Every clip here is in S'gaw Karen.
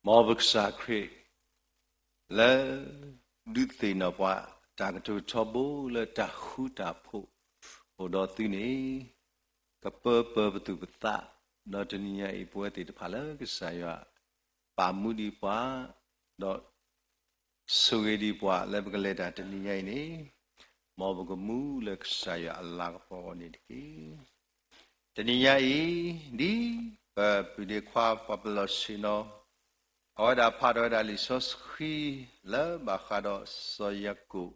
မ်ပကစၢ်ခရံာ် လၢ ဒုးသ့ၣ်နီၣ်ပှၤ တၢ်ကတိၤထီဘိလၢတၢ်ဃူတၢ်ဖိး အိၣ်ဒီးသုန့ၣ် ကပၢပၢပသူၣ်ပသး, ဒီးတနံၤညါအံၤ ပဝဲသ့ၣ်တဖၣ်လၢကစၢ်ယွၤ ပာ်မူဒံးပှၤ, ဒီး ဆိၣ်ဂ့ၤဒံးပှၤလၢပကလဲၤတၢ်တနံၤညါအံၤန့ၣ်, မ်ပကမူလၢကစၢ်ယွၤအလၤကပီၤအဂီၢ်န့ၣ်တက့ၢ်. တနံၤညါအံၤ ဒ်ပပုၢ်ဒ့ခွါပှၤပလီၢ်ဆ့ၣ်နီၤ, အဝဲဒၣ်ဖးထီၣ်ဝဲဒၣ်လံာ်စီဆှံ လၢဘၣ်ဃးဒီးစီၤယၤကိာ်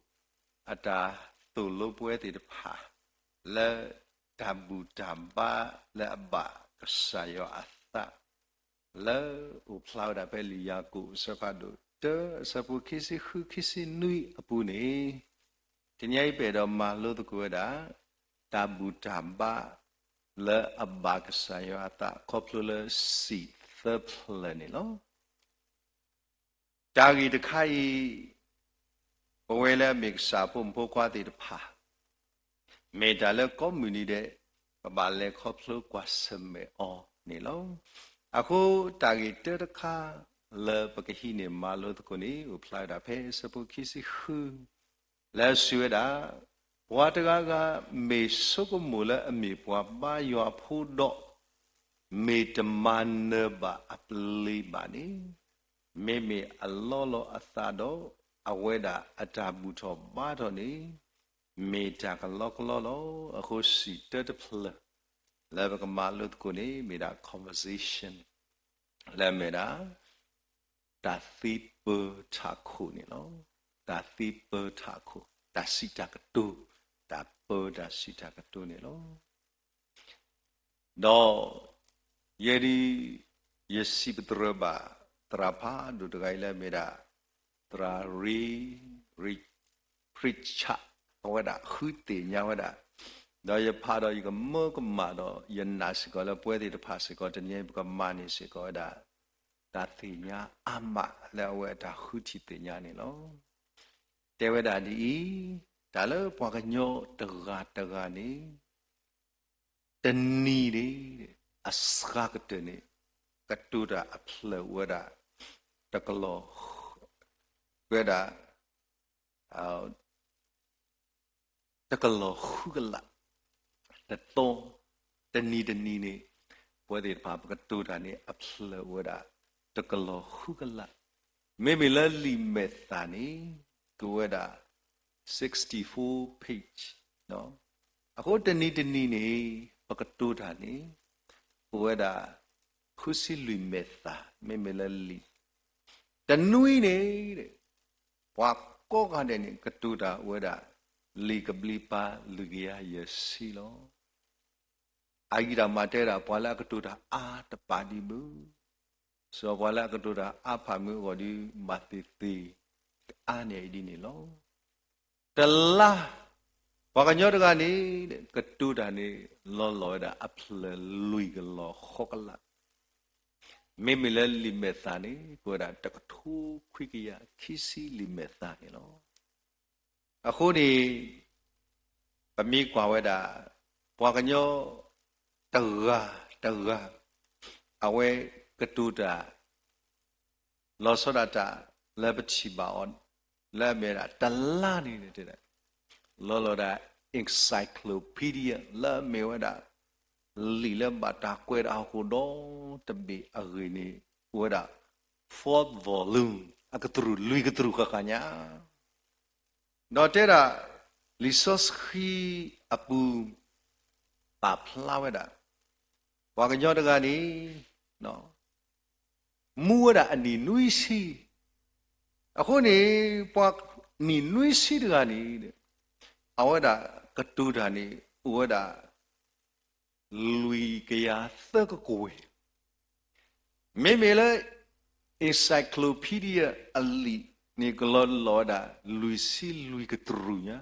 အတၢ်သိၣ်လိပဝဲသ့ၣ်တဖၣ် လၢ တၢ်ဘူၣ်တၢ်ဘါလၢအဘၣ်ကစၢ်ယွၤအသး လၢအိၣ်ဖျါဝဲဒၣ်ဖဲလံာ်ယၤကိာ်အဆၢဖးဒိၣ်တၢ အဆၢဖိခံဆံဃု ခံဆံနွံအပူၤန့ၣ်, တနံၤအံၤပအဲၣ်ဒိးမၤလိသကိးဝဲဒၣ် တၢ်ဘူၣ်တၢ်ဘါ လၢအဘၣ်ကစၢ်ယွၤအသး ခီဖျိလၢစံၣ်သၢဖျၢၣ်န့ၣ်လီၤ. တၢ်ဂ့ၢ်တခါအံၤ ပဝဲလၢအမ့ၢ်ကစၢ်ဖိမုၣ်ဖိခွါသ့ၣ်တဖၣ် မ့ၢ်တၢ်လၢကိးမုၢ်နံၤဒဲး ပဘၣ်လဲၤခီဖျိကွၢ်ဆၢၣ်မဲာ်အီၤန့ၣ်လီၤ. အဃိတၢ်ဂ့ၢ်တၢတခါ လၢပကဟံးန့ၢ်မၤလိသကိးန့ၣ် အိၣ်ဖျါဝဲဒၣ်ဖဲအဆၢဖိခံဆံဃု လၢအစံးဝဲဒၣ်, ပှၤတဂၤဂၤမ့ၢ်ဆိကမိၣ်လၢအမ့ၢ်ပှၤဘါယွၤဖိဒီး မ့ၢ်တမၤနၢၤဘၣ်အပျ့ၤဘၣ်န့ၣ်, မ့မ့ၢ်အလီလီၤအသးဒီး အဝဲဒၣ်အတၢ်ဘူၣ်ထီၣ်ဘါထီၣ်န့ၣ် မ့ၢ်တၢ်ကလီကလီလီၤ. အဃိစံၣ်တၢတဖျၢၣ် လၢပကမၤလိသကိးန့ၣ် မ့ၢ်ဒၣ် conversation လၢအမ့ၢ်ဒၣ် တၢ်သံပၢထးခိၣ်န့ၣ်လီၤ. တၢ်သံပၢထးခိၣ်, တၢ်စံးတၢ်ကတိၤ, တၢ်ပၢတၢ်စံးတၢ်ကတိၤန့ၣ်လီၤ. ဒီး ယဲဒၣ် ယစံးပတြၢၤဘၣ် သရၣ်ဖးဒိၣ်တဂၤအံၤလၢအမ့ၢ်ဒၣ် သရၣ်ရ့, ရ့, Pritchard အဝဲဒၣ်ဃုသ့ၣ်ညါဝဲဒၣ်, ဒီးယဖးဒီးယကမၢကမၣ်ဒီး ယနာ်စ့ၢ်ကီးလၢပဝဲသ့ၣ်တဖၣ်စ့ၢ်ကီး တနံၤအံၤပကမၤန့ၢ်စ့ၢ်ကီးဝဲဒၣ် တၢ်သ့ၣ်ညါအါမးလၢအဝဲအတၢ်ဃုထံၣ်သ့ၣ်ညါန့ၣ်လီၤ. တဲဝဲဒၣ်ဒ်အံၤ, တၢ်လၢပှၤကညီတဂၤတဂၤန့ၣ် တနံၤန့ၣ် အစှၤကတၢၢ်န့ၣ် ကတိၤတၢ်အဖျၢၣ်အိၣ်ဝဲဒၣ် တကလီၤ, ဝဲဒၣ် တကလီၤဃုကလး, တသီ, တနံၤတနံၤန့ၣ် ပဝဲသ့ၣ်တဖၣ် ပကတိၤတၢ်န့ၣ် အဖျၢၣ်အိၣ်ဝဲဒၣ် တကလီၤဃုကလး, မ့မ့ၢ်လၢလံာ်မဲာ်သၣ်န့ၣ် ကအိၣ်ဝဲဒၣ် sixty-four page, အဃိတနံၤတနံၤန့ၣ် ပကတိၤတၢ်န့ၣ် အိၣ်ဝဲဒၣ် ဃုဆံလွံၢ်မဲာ်သၣ် မ့မ့ၢ်လၢလံာ်, တနွံန့ၣ် ပှၤကိးဂၤဒဲးန့ၣ် ကတိၤတၢ်အိၣ်ဝဲဒၣ် လံာ်ကဘျံးပၤလွံၢ်ကယၤယဲၢ်ဆံလီၤ. အဂံၢ်တၢ်မၤတဲဒၣ် ပှၤလၢအကတိၤတၢ်အါတပာ်ဒံးဘၣ်, စးပှၤလၢအကတိၤတၢ်အါဖးမုၢ်အဂီၢ်ဒီး ဘၣ်သ့ၣ်သ့ၣ် အါန့ၢ်အံၤဒ်န့ၣ်လီၤ. တလါ, ပှၤကညီတဂၤန့ၣ် ကတိၤတၢ်န့ၣ် လီၤလီၤဝဲဒၣ်အဖျၢၣ်လွံၢ်ကလီၤဃိးကလး, မ့မ့ၢ်လၢလံာ်မဲာ်သၣ်န့ၣ် ကအိၣ်ဝဲဒၣ်တကထိခွံကယၤခံဆံလံာ်မဲာ်သၣ်န့ၣ်လီၤ. အဃိန့ၣ် ပမ့ၢ်ကွၢ်ဝဲဒၣ် ပှၤကညီ တဂၤတဂၤ အဝဲကတိၤတၢ် လီၤဆီဒၣ်တၢ်လၢပထံၣ်ဘၣ်အီၤ လၢအမ့ၢ်ဝဲဒၣ်တလါန့ၣ် လီၤလီၤဒၣ် encyclopedia လၢအမ့ၢ်ဝဲဒၣ် လံာ်လၢဘၣ်တၢ်ကွဲးတၢ်ဟီၣ်ခိၣ်ဒီတဘ့ၣ်အဂ့ၢ်န့ၣ် အိၣ်ဝဲဒၣ် fourth volume အကတြူၢ်လွံၢ်ကတြူၢ်ဃၣ်ဃၣ်ညါ ဒီးတဲဒၣ် လံာ်စီဆှံအပူၤ ပာ်ဖျါဝဲဒၣ် ပှၤကညီတဂၤန့ၣ် မူဝဲဒၣ်အနံၣ်နွံဆံ, အဃိန့ၣ် ပှၤနံၣ်နွံဆံတဂၤန့ၣ် အဝဲဒၣ်ကတိၤတၢ်န့ၣ် အိၣ်ဝဲဒၣ် လွံၢ်ကယၤသၢကကွဲၢ် မ့မ့ၢ်လၢ encyclopedia အလံာ်န့ၣ် ကလီၤလီၤဝဲဒၣ် လွံၢ်ဆံလွံၢ်ကတြူၢ်ညါ.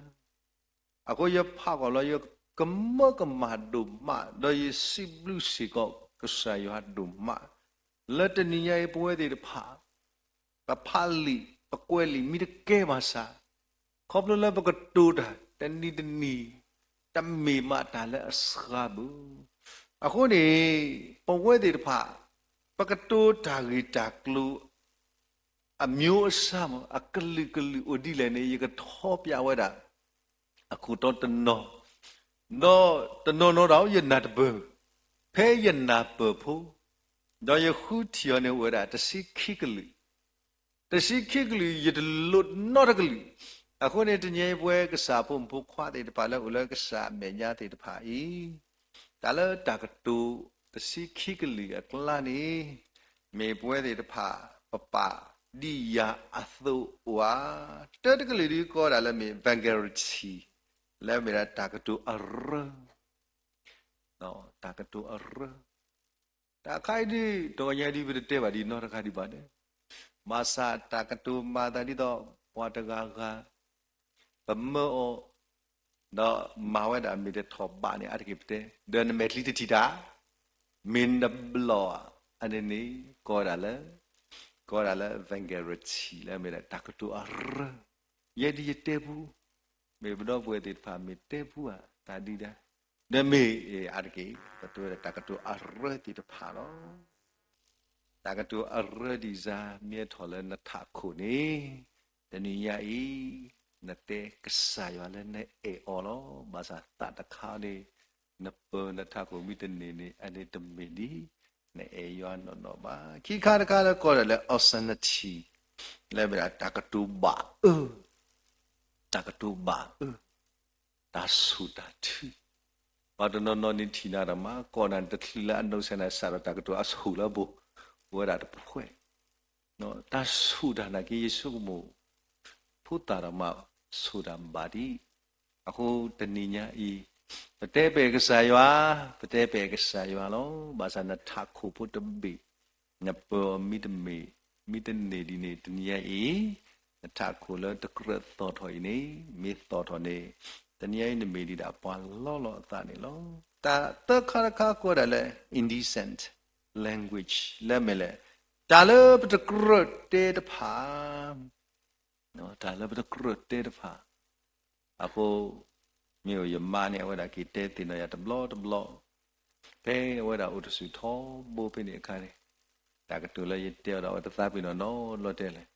အဃိယဖးကွၢ်လီၤ ယကမၢကမၣ်ဒိၣ်မး ဒီးယစံးဘျုးစ့ၢ်ကီးကစၢ်ယွၤဒိၣ်မး လၢတနံၤညါအံၤ ပဝဲသ့ၣ်တဖၣ် ပဖးလံာ် ပကွဲးလံာ်မ့ၢ်တကဲဘၣ်ဆၣ် ခီဖျိလၢပကတိၤတၢ်တနံၤတနံၤ တမ့ၢ်မးတၢ်လၢအစှၤဘၣ်. အဃိန့ၣ် ပဝဲသ့ၣ်တဖၣ် ပကတိၤတၢ်ဂ့ၢ်တၢ်ကျိၤ အမျိုးအစားမ့ၢ် အကလုာ်ကလုာ်အိၣ်ဒ်လဲၣ်န့ၣ် ယကထီၣ်ပျးဝဲဒၣ် အခိၣ်တီတနီၤ, ဒီးတနီၤနီၤဒၣ်ယနၢ်တပၢၢ်, ဖဲယနၢ်ပၢၢ်ဖိ, ဒီးယဃုထံၣ်အီၤန့ၣ်အိၣ်ဝဲဒၣ်တဆံခံကလုာ်, တဆံခံကလုာ် ယတလိၣ်နီတကလုာ်. အဃိန့ၣ် တနံၤအံၤပဝဲကစၢ်ဖိမုၣ်ဖိခွါသ့ၣ်တဖၣ်လၢအိၣ်လၢကစၢ်အမဲာ်ညါသ့ၣ်တဖၣ်အံၤ, တၢ်လၢတၢ်ကတိၤတဆံခံကလုာ်အကျါန့ၣ် မ့ၢ်ပဝဲသ့ၣ်တဖၣ် ပပာ်ဒံးယၤအသိးအိၣ်ဧါ. တၢတကလုာ်ဒ်ကိးဝဲဒၣ်လၢမ့ၢ် vulgarity လၢမ့ၢ်ဒၣ်တၢ်ကတိၤအရၢ, တၢ်ကတိၤအရၢ, တၢ်ခါအံၤဒ် တဂီၤညါဒ်ပတတဲဘၣ်ဒ်နီတခါဒံးဘၣ်န့ၣ်, ဘၣ်ဆၣ်တၢ်ကတိၤမၤသးဒ်သိး ပှၤတဂၤဂၤ ပမၢအီၤ ဒီးမၤဝဲဒၣ်မ့ၢ်တထီၣ်ဘးန့ၣ် အါတက့ၢ်ပတဲ, ဒီးနမဲာ်ချံတထံၣ်တၢ်, မ့ၢ်နဘျီၣ်ဧါ, အန့ၣ်န့ၣ် ကိးဝဲဒၣ်လၢ, ကိးဝဲဒၣ်လၢ vulgarity လၢမ့ၢ်ဒၣ်တၢ်ကတိၤအရၢ, ယဲဒ်ယတဲပူ, မ့ၢ်ပဒီပုၢ်ဝဲၢ်သ့ၣ်တဖၣ်မ့ၢ်တဲပူဧါ တၢ်ဒ်ဒၣ်, ဒီးမ့ၢ်အါတက့ၢ် ပတဲဝဲဒၣ်တၢ်ကတိၤအရၢသ့ၣ်တဖၣ်လီၤ. တၢ်ကတိၤအရၢဒ်စါ မ့ၢ်ထီၣ်လၢနထးခိၣ်န့ၣ်, တနံၤညါအံၤ နတဲကစၢ်ယွၤလၢနအဲၣ်အီၤလီၤ. ဘၣ်ဆၣ်သးတခါန့ၣ် နပၢၤနထးခိၣ်မ့ၢ်တန့ၢ်န့ၣ် အန့ၣ်တမ့ၢ်ဒ် နအဲၣ်ယွၤနီၢ်နီၢ်ဘၣ်. ခံခါတခါလၢကိးဒၣ်လၢ obscenity လၢမ့ၢ်ဒၣ်တၢ်ကတိၤဘၣ်အၢ တၢ်ကတိၤဘၣ်အၢ, တၢ်ဆိၣ်တၢ်ထု, ပှၤတနီၤနီၤန့ၣ်ထံၣ်နၤတၢ်မး ကိးနၤတချုးလၢအနီၢ်ကစၢ်န့ၣ် စးထီၣ်တၢ်ကတိၤအဆိၣ်လၢအပူၤ, ပဝဲဒၣ်တဖှဲး, တၢ်ဆိၣ်တၢ်နာ်က့ ယဆိကမိၣ် ဖိသၣ်တၢ်မး ဆိၣ်တၢ်ဘၣ်ဒံး, အဃိတနံၤညါအံၤ ပတဲပအဲၣ်ကစၢ်ယွၤ, ပတဲပအဲၣ်ကစၢ်ယွၤလီၤ. ဘၣ်ဆၣ်နထးခိၣ်ဖိတဘ့ၣ် နပၢၤအီၤမ့တမ့ၢ်, မ့တန့ၢ်ဒ်န့ၣ် တနံၤညါအံၤ နထးခိၣ်လၢတကြၢးသီၣ်ထီၣ်အံၤန့ၣ် မ့ၢ်သီၣ်ထီၣ်န့ၣ် တနံၤညါအံၤနမ့ၢ်ဒံးဒၣ်ပှၤလီလီၤအသးန့ၣ်လီၤ. တၢ်သၢခါတခါကိးဒၣ်လၢ indecent language လၢမ့ၢ်လဲၣ်, တၢ်လၢပတကြၢးတဲတဖၣ် တၢ်လၢပတကြၢးတဲတဖၣ်, အဃိ မ့ၢ်အိၣ်ယမါန့ၣ် အဝဲဒၣ်က့ၤတဲသ့ၣ်နီၣ်ယၤတဘျီတဘျီ, ဖဲအဝဲဒၣ်အိၣ်တဆူၣ်ထီဘိဖဲန့ၣ်အခါန့ၣ်, တၢ်ကတိၤလၢယတဲအီၤဒီးအဝဲတသးပ့ၤနီၣ်နီတဘျီတဲလဲၣ်,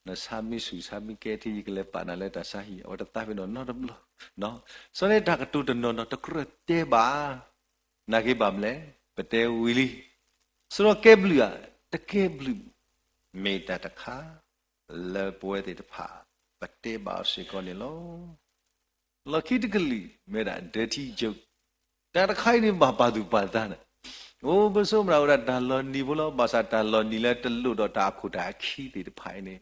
နဆါမ့ၢ်ဆူၣ်ဆါမ့ၢ်ကဲထံ ယကလဲၤပာ်နၤလၢတၢ်ဆါဟံၣ် အဝဲတသးပ့ၤနီၣ်နီတဘျီ, စီၤန့ၣ်တၢ်ကတိၤတနီၤနီၤတကြၢးတဲဘၣ်, နာ်က့ဘၣ်မလဲၣ်, ပတဲဝံၤလံ, စီၤကဲဘျုးဧါ, တကဲဘျုး, မ့ၢ်တၢ်တခါ လၢပဝဲသ့ၣ်တဖၣ် ပတဲဘၣ်အီၤစ့ၢ်ကီးန့ၣ်လီၤ. လီၢ်ခံတကလုာ် မ့ၢ်ဒၣ် dirty joke, တၢ်တခါအံၤန့ၣ်ဘၣ်ပာ်သူၣ်ပာ်သးန့ၣ်, အိၣ်ပဆိကမိၣ်ဒၣ်ဝဲဒၣ်တၢ်လီၤနံၤဖိလီၤ. ဘၣ်ဆၣ်တၢ်လီၤနံၤလၢတလိၣ်ဒီး တၢ်အခိၣ်တၢ်အခံသ့ၣ်တဖၣ်အံၤန့ၣ်,